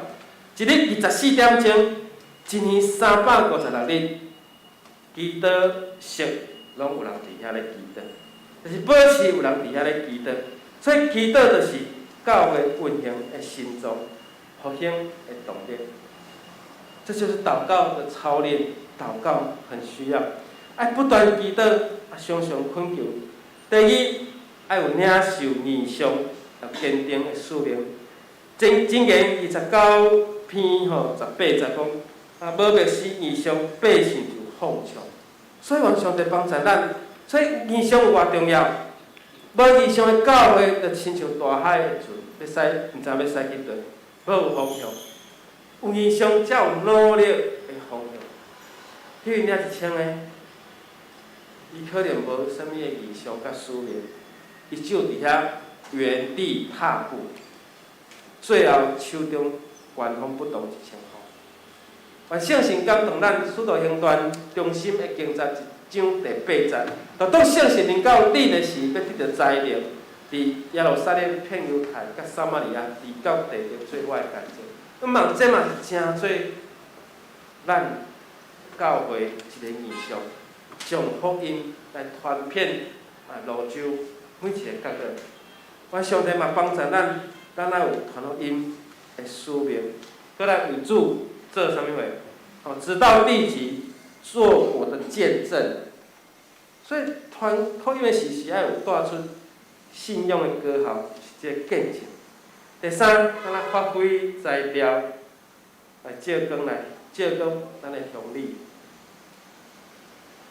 一日24點鐘，一年356日，祈禱室攏有人佇遐咧祈禱，就是保持有人佇遐咧祈禱，所以祈禱就是教會運行的心臟，復興的動力。這就是禱告的操練，禱告很需要，愛不斷祈禱，啊，常常懇求。第二，愛有領受異象，有堅定的使命。箴言29篇吼18節講，啊，無默思異象，百姓就放縱。所以願上帝幫助咱，所以異象有偌重要。無異象的教會，就親像大海的船，欲駛毋知欲駛去佗，無有方向。有異象才有努力的方向。彼領1000个，伊可能無啥物的異象佮使命，伊只有佇遐原地踏步，最後手中原封不動1000箍。願聖神感動咱，使徒行傳中心的經節一章第八節，就當聖神臨到恁的時，欲得著才能，佇耶路撒冷、遍猶太、佮撒瑪利亞，直到地極做我的見證。我望這嘛是成做咱教會一个異象，將福音來傳遍啊蘆洲每一个角落。願上帝嘛幫助咱，咱愛有傳福音的使命，閣來為主做啥物貨？哦，直到地極，做我的見證。所以傳福音的時是愛有帶出信仰的果效，是這個見證。第三，咱來發揮才調，來照光來照光咱的鄉里。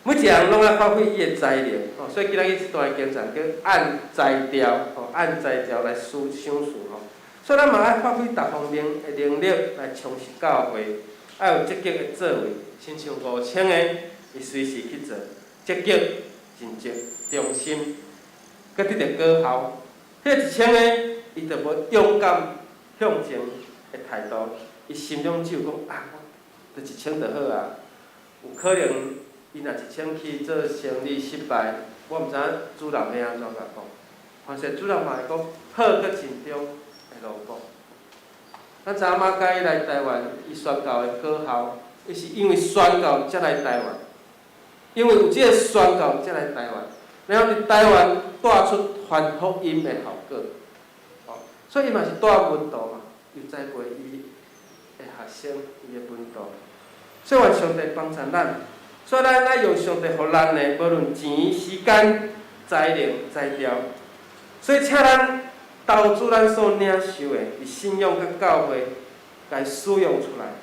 每一个人攏愛發揮伊的才能，吼，所以今仔日這段經節叫按才調，吼，按才調來賞賜吼。所以咱嘛愛發揮逐方面的能力來充實教會，愛有積極的作為，親像5000个，伊隨時去做，積極、盡責、忠心，閣得著果效。彼1000个，伊就無勇敢向前的態度，伊心中只有講啊，我就1000就好啊。有可能伊若1000去做生意失敗，我毋知影主人欲按怎共講。凡是主人嘛會講好閣盡忠的奴僕。咱知影馬偕來台灣，伊宣教的果效，伊是因為宣教才來台灣，因為有這個宣教才來台灣，然後佇台灣帶出傳福音的效果。所以伊嘛是帶門徒嘛，又栽培伊的學生，伊的門徒。所以願上帝幫助咱，所以咱愛用上帝予咱的，無論錢、時間、才能、才調。所以請咱投資咱所領受的，佇信仰佮教會，共使用出來，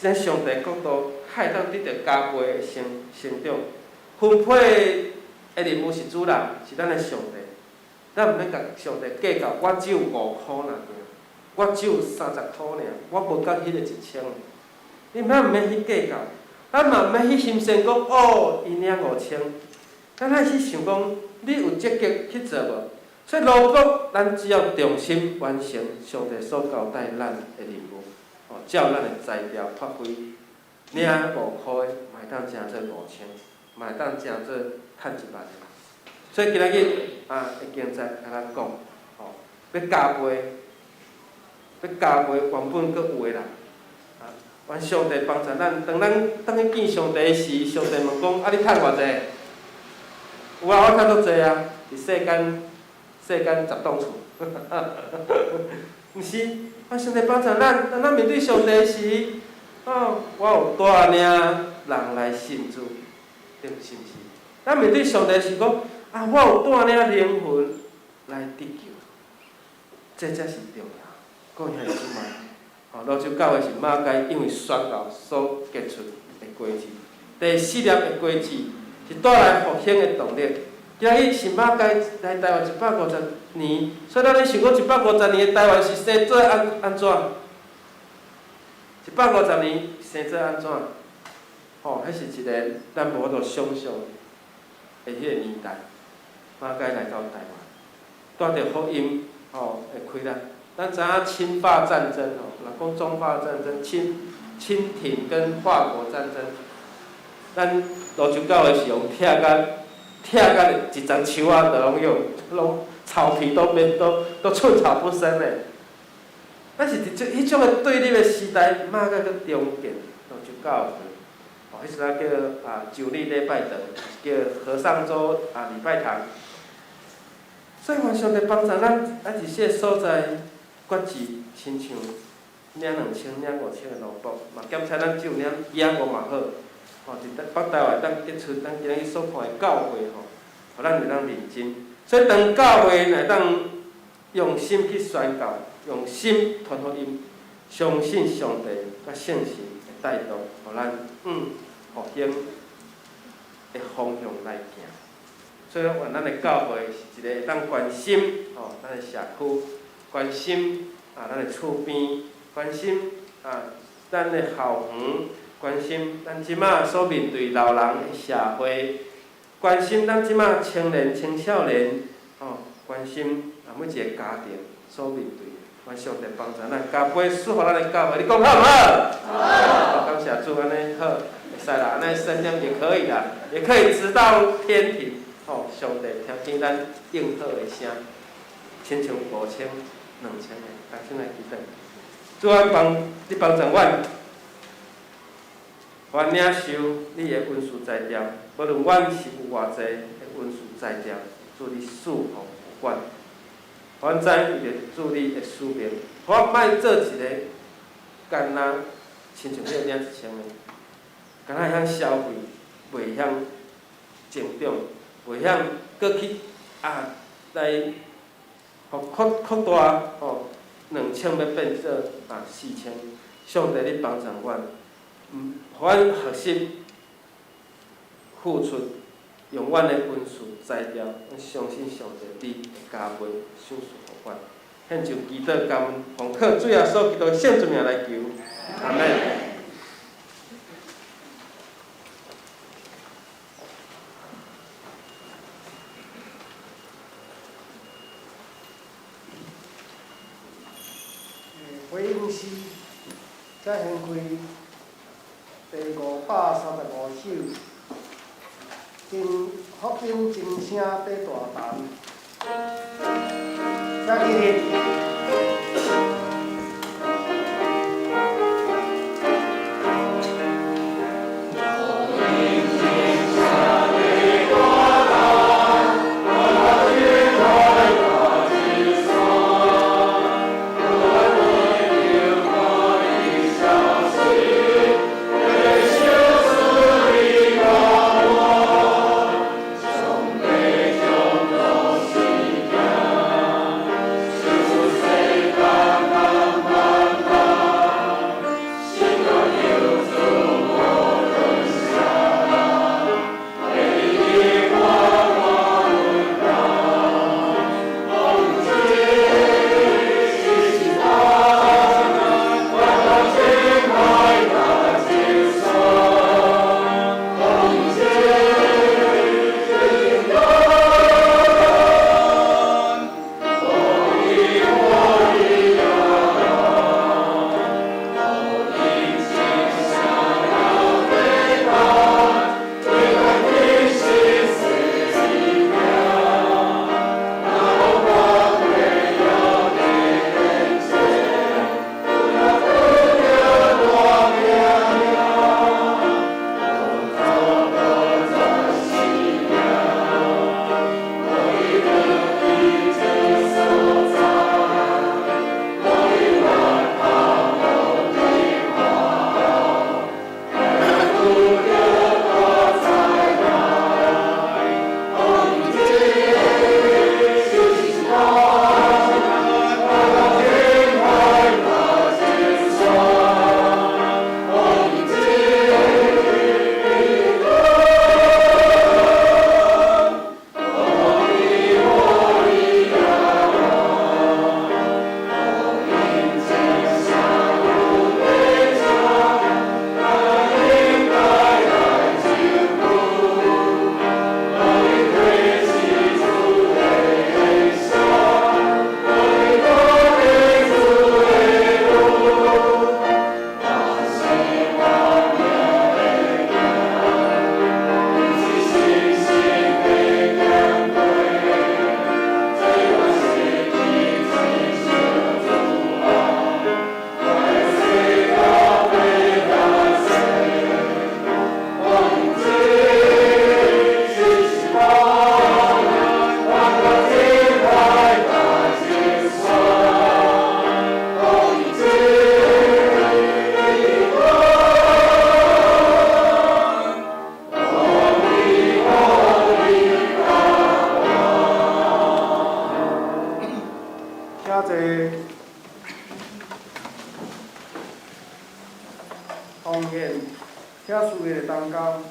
這上帝國度會當得著加倍的成成長。分配的任務是主人，是咱的上帝。咱毋免共上帝計較，我只有5箍爾，我只有30箍爾，我無夠彼個1000。你咱毋免去計較，咱嘛毋免去心酸講哦，伊領5000。咱愛去想講，你有積極去做無？所以奴僕，咱只要忠心完成上帝所交代咱的任務，哦，照咱的才調發揮，領5箍的，嘛會當成做5000，嘛會當成做趁1萬。所以今仔日啊，的經節共咱講，吼，欲加倍，欲加倍原本閣有的啦。啊，願上帝幫助咱，當咱當去見上帝時，上帝問講：啊，你趁偌濟？有啊，我趁足濟啊，佇世間世間10棟厝。毋是，願上帝幫助咱，當咱面對上帝時，哦，我有帶領人來信主，對是毋是？咱面對上帝是講。啊！我有帶領靈魂來得救，這才是重要。各位兄弟姊妹，吼，蘆洲教會是馬偕因為宣教所結出的果子。第四粒的果子是帶來復興的動力。今日是馬偕來台灣150年，所以咱咧想講150年的台灣是生做按按怎？150年生做按怎？吼，彼是一个咱無法度想像的彼个年代。馬偕來到台灣，帶著福音吼的氣力，咱知影清法戰爭吼，若講中法戰爭，清廷跟法國戰爭，咱蘆洲教會是用拆甲拆甲一層樹仔都攏用，攏草皮都免都寸草不生的。咱是佇這彼種的對立的時代，馬甲閣重建蘆洲教會。哦，彼時陣叫啊九立禮拜堂，叫和尚洲啊禮拜堂。所以願上帝幫助咱，咱佇這个所在決志，親像領2000、領5000的奴僕，嘛檢查咱只有領野五嘛好。吼，佇北台灣當得出咱今日所看的教會吼，予咱會當認真。所以當教會若當用心去宣教，用心傳福音，相信上帝佮聖神會帶動，予咱往復興的方向來行。所以，願咱的教會是一個會當關心吼咱的社區，關心啊咱的厝邊，關心啊咱的校園，關心咱這馬所面對老人的社會，關心咱這馬青年、青少年，吼，關心啊每一個家庭所面對的。願上帝幫助咱，加倍賜福咱的教會，你講好毋好？好。感謝主，按呢好，會使啦，按呢聲量也可以啦，也可以直到天庭。吼，上帝聽見咱應好的聲，親像5000、2000个，同心來祈禱。主啊，幫你幫助阮，阮領受你的恩賜才調，無論阮是有偌濟的恩賜才調，主你賜予阮。阮知為著主你的使命，我莫做一个干焦親像彼個領1000个，干焦會曉消費，袂曉成長，袂曉閣去啊來，予擴擴大吼，2000欲變做啊4000，上帝你幫助阮，予阮學習付出，用阮的恩賜才調，阮相信上帝你會加倍賞賜予阮。獻上祈禱感恩，奉靠主耶穌基督聖尊名來求，阿們。回應詩，請掀開第535首，真福音真聲底大胆，請起立。上帝將路是行，请司仪来同工。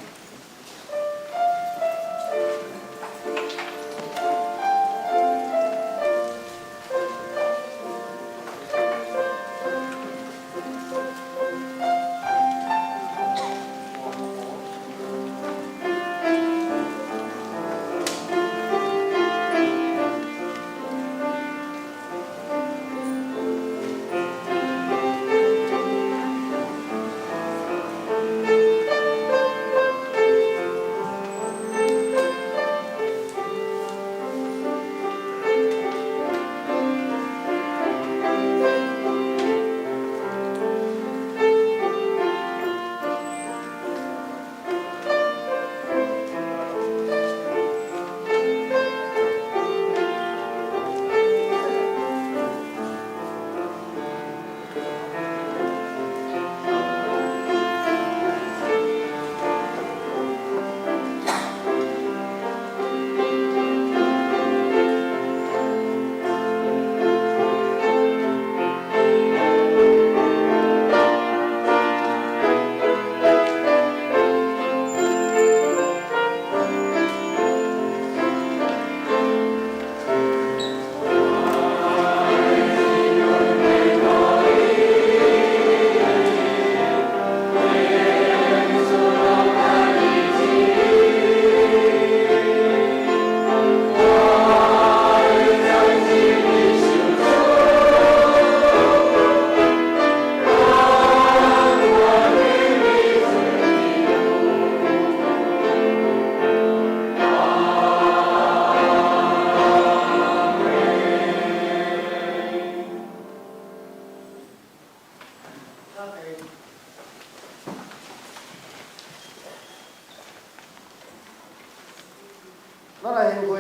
咱來獻會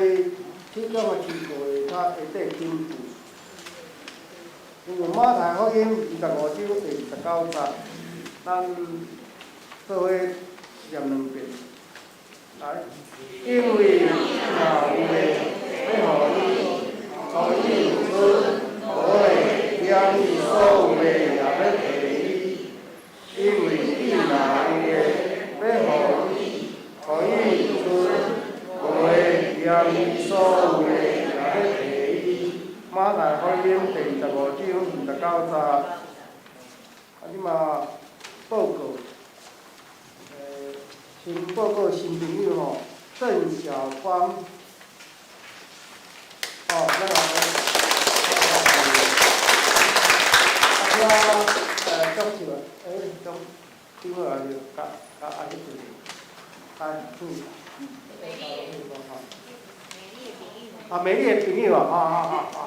天頂的天父下底金句，因為馬太福音25章第29節，咱做伙念兩遍。來，因為若有的，欲予伊，予伊有出；無的，連伊所有的也欲提伊。因為你若有的，欲予伊，予伊有出；無的，連伊所有的也欲提伊。馬太福音第25章29節。啊，這嘛報告，先報告新朋友吼，鄭小芳，哦，咱來，啊，請張秀啊，張，張好啊，就甲甲阿迄個，啊，嗯，啊，美麗的朋友啊，好好好好。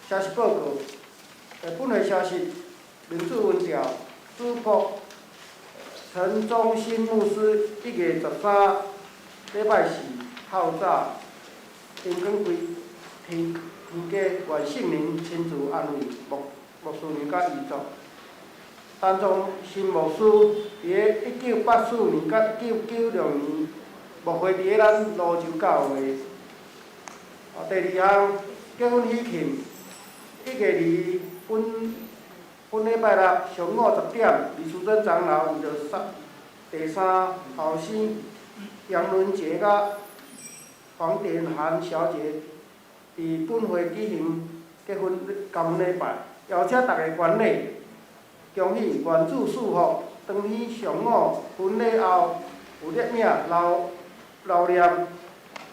消息報告，本會消息，民主文調主僕陳忠新牧師1月13禮拜四透早，林光輝天天家願聖靈親自安慰牧牧師娘佮遺族。陳忠新牧師佇咧1984年佮1996年牧會佇咧咱蘆洲教會。第二項結婚喜慶。1月2本本禮拜六上午10點，李淑珍長老為著三第三後生楊倫傑佮黃典涵小姐佇本會舉行結婚感恩禮拜，邀請大家觀禮。恭喜願主賜福。當天上午婚禮後有攝影留留念。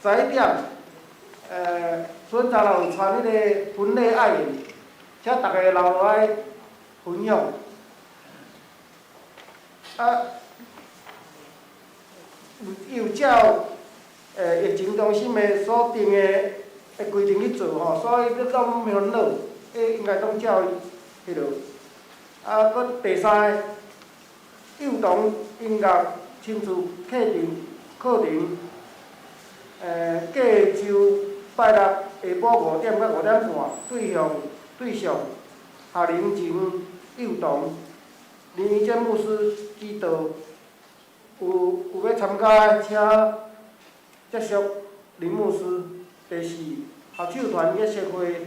11點，孫長老有傳彼個婚禮愛宴，請大家留落來分享。啊，有照疫情中心的所定的規定去做吼，所以你攏免煩惱，應該攏照彼落。啊，閣第三个，幼童音樂親子課程課程，隔週拜六下晡5點到5點半，對象對象學齡前幼童，林怡珍牧師指導，有有欲參加的，請接觸林牧師。第四，合唱團樂習會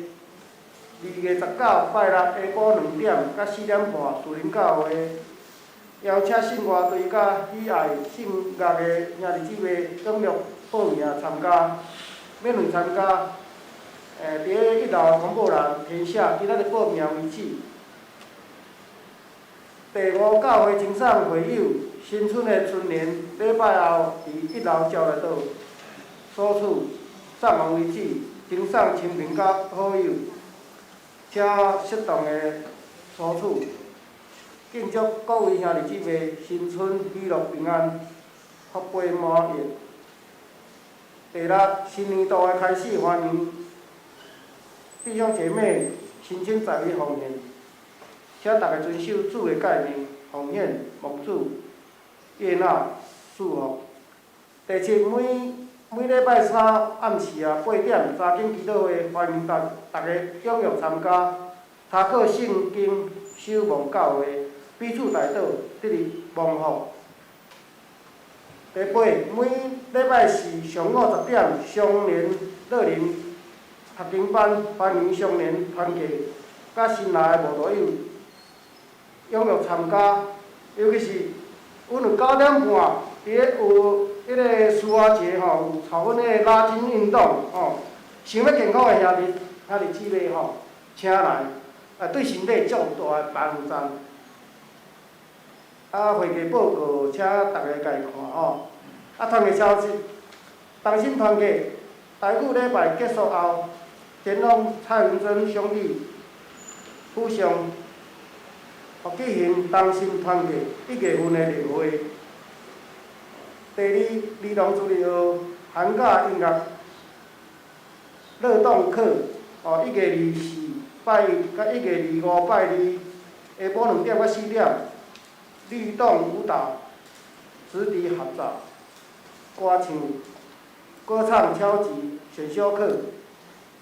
，2月19拜六下晡2點到4點半，樹林教會，邀請信樂隊佮喜愛信樂的兄弟姊妹踴躍報名參加，免費參加。佇咧一樓公布欄填寫今仔日報名為止。第五，教會青送會友新春的春聯，禮拜後佇一樓招來倒索取，送完為止，贈送親朋佮好友，請適當的索取。敬祝各位兄弟姊妹新春喜樂平安，福杯滿溢。第六，新年度的開始，歡迎弟兄姐妹申請在位奉獻，請大家遵守主的誡命，奉獻、蒙主、悅納、賜福。第七，每每禮拜三暗時啊8點，查經祈禱會，歡迎大大家踴躍參加。查考聖經，守望教會，彼此代禱，得力蒙福。第八，每禮拜四上午10點，雙年樂齡讀經班，歡迎雙年團契佮新來的慕道友踴躍參加。尤其是阮有9點半，佇咧有彼个書仔節吼，有操阮彼个拉筋運動吼，想欲健康的兄弟兄弟姊妹吼，請來，啊對身體足有大的幫助。啊，會計報告，請大家共伊看吼。啊，團契消息，同心團契，台語禮拜結束後，前往蔡文珍兄弟府上，舉行同心團契1月份的例會。第二，兒童主日學寒假音樂樂動課，哦，1月24拜一，佮1月25拜二，下晡2點到4點，律動舞蹈、直笛合奏、歌唱、歌唱敲擊選修課，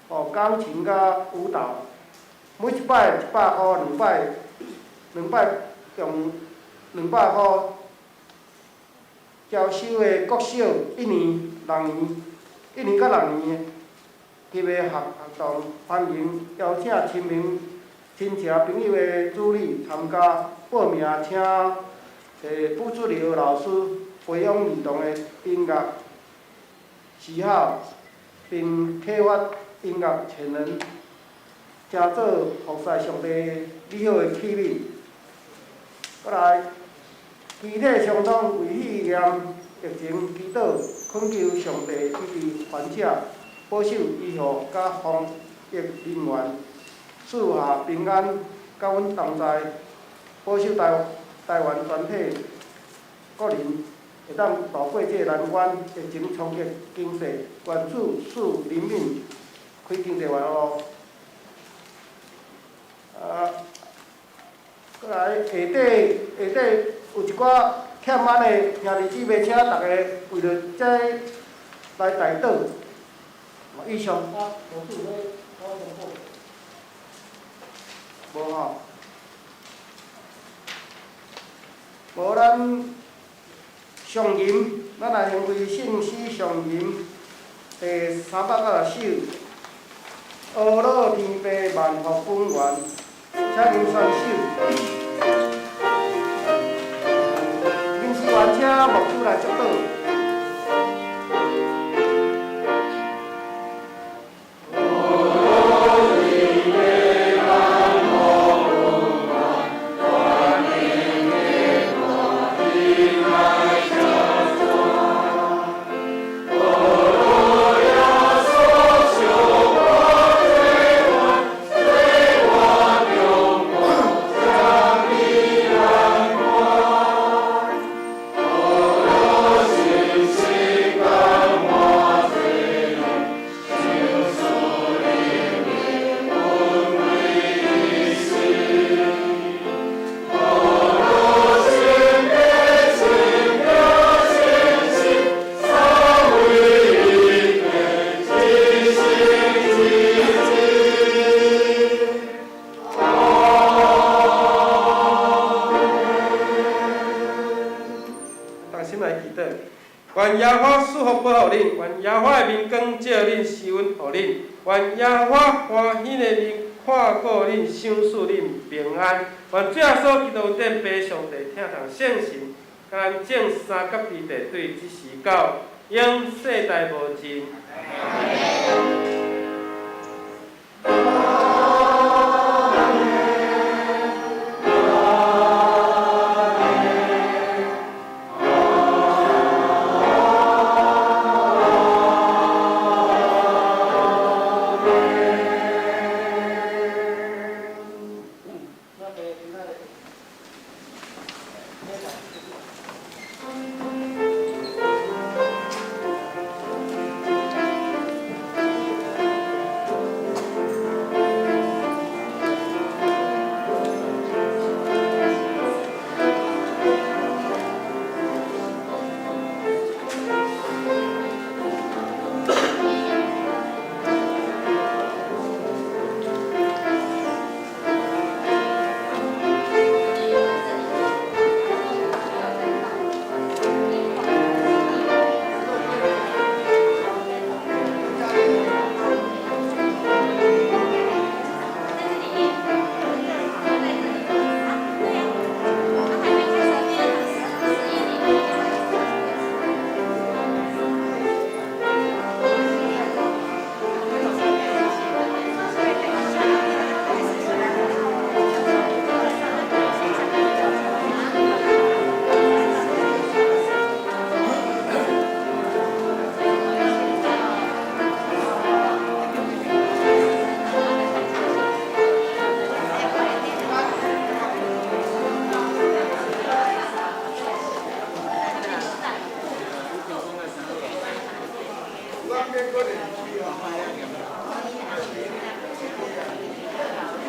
哦，鋼琴佮舞蹈，每一擺100箍，兩擺兩擺共200箍。招收的國小一年、六年、一年到六年級的學學童，歡迎邀請親朋、親戚朋友的子女參加。報名請布主流老師培養兒童的音樂嗜好，並啟發音樂潛能，成做服侍上帝美好的器皿。閣來，肢體相通為肺炎疫情祈禱，懇求上帝醫治患者，保守醫護佮防疫人員，賜下平安，佮阮同在，保守台台灣全體國人會當渡過這個難關，疫情衝擊經濟，願主賜憐憫，開經濟道路。啊，閣來下底下底有一寡欠安的兄弟姊妹，請大家為著這來代禱。以上啊，無主欲我宣布。無吼，無咱上吟，咱來先開聖詩上吟第390首，阿老天父萬福本源，請您選手。臨時員請牧師來祝禱。阿禱。願耶和華賜福保護恁，願耶和華的面光照恁，施恩予恁，願耶和華歡喜的面看顧恁，賞賜恁平安。願主耶穌基督恩典、父上帝疼痛聖神，佮咱眾三甲弟弟對這時到永世代無盡。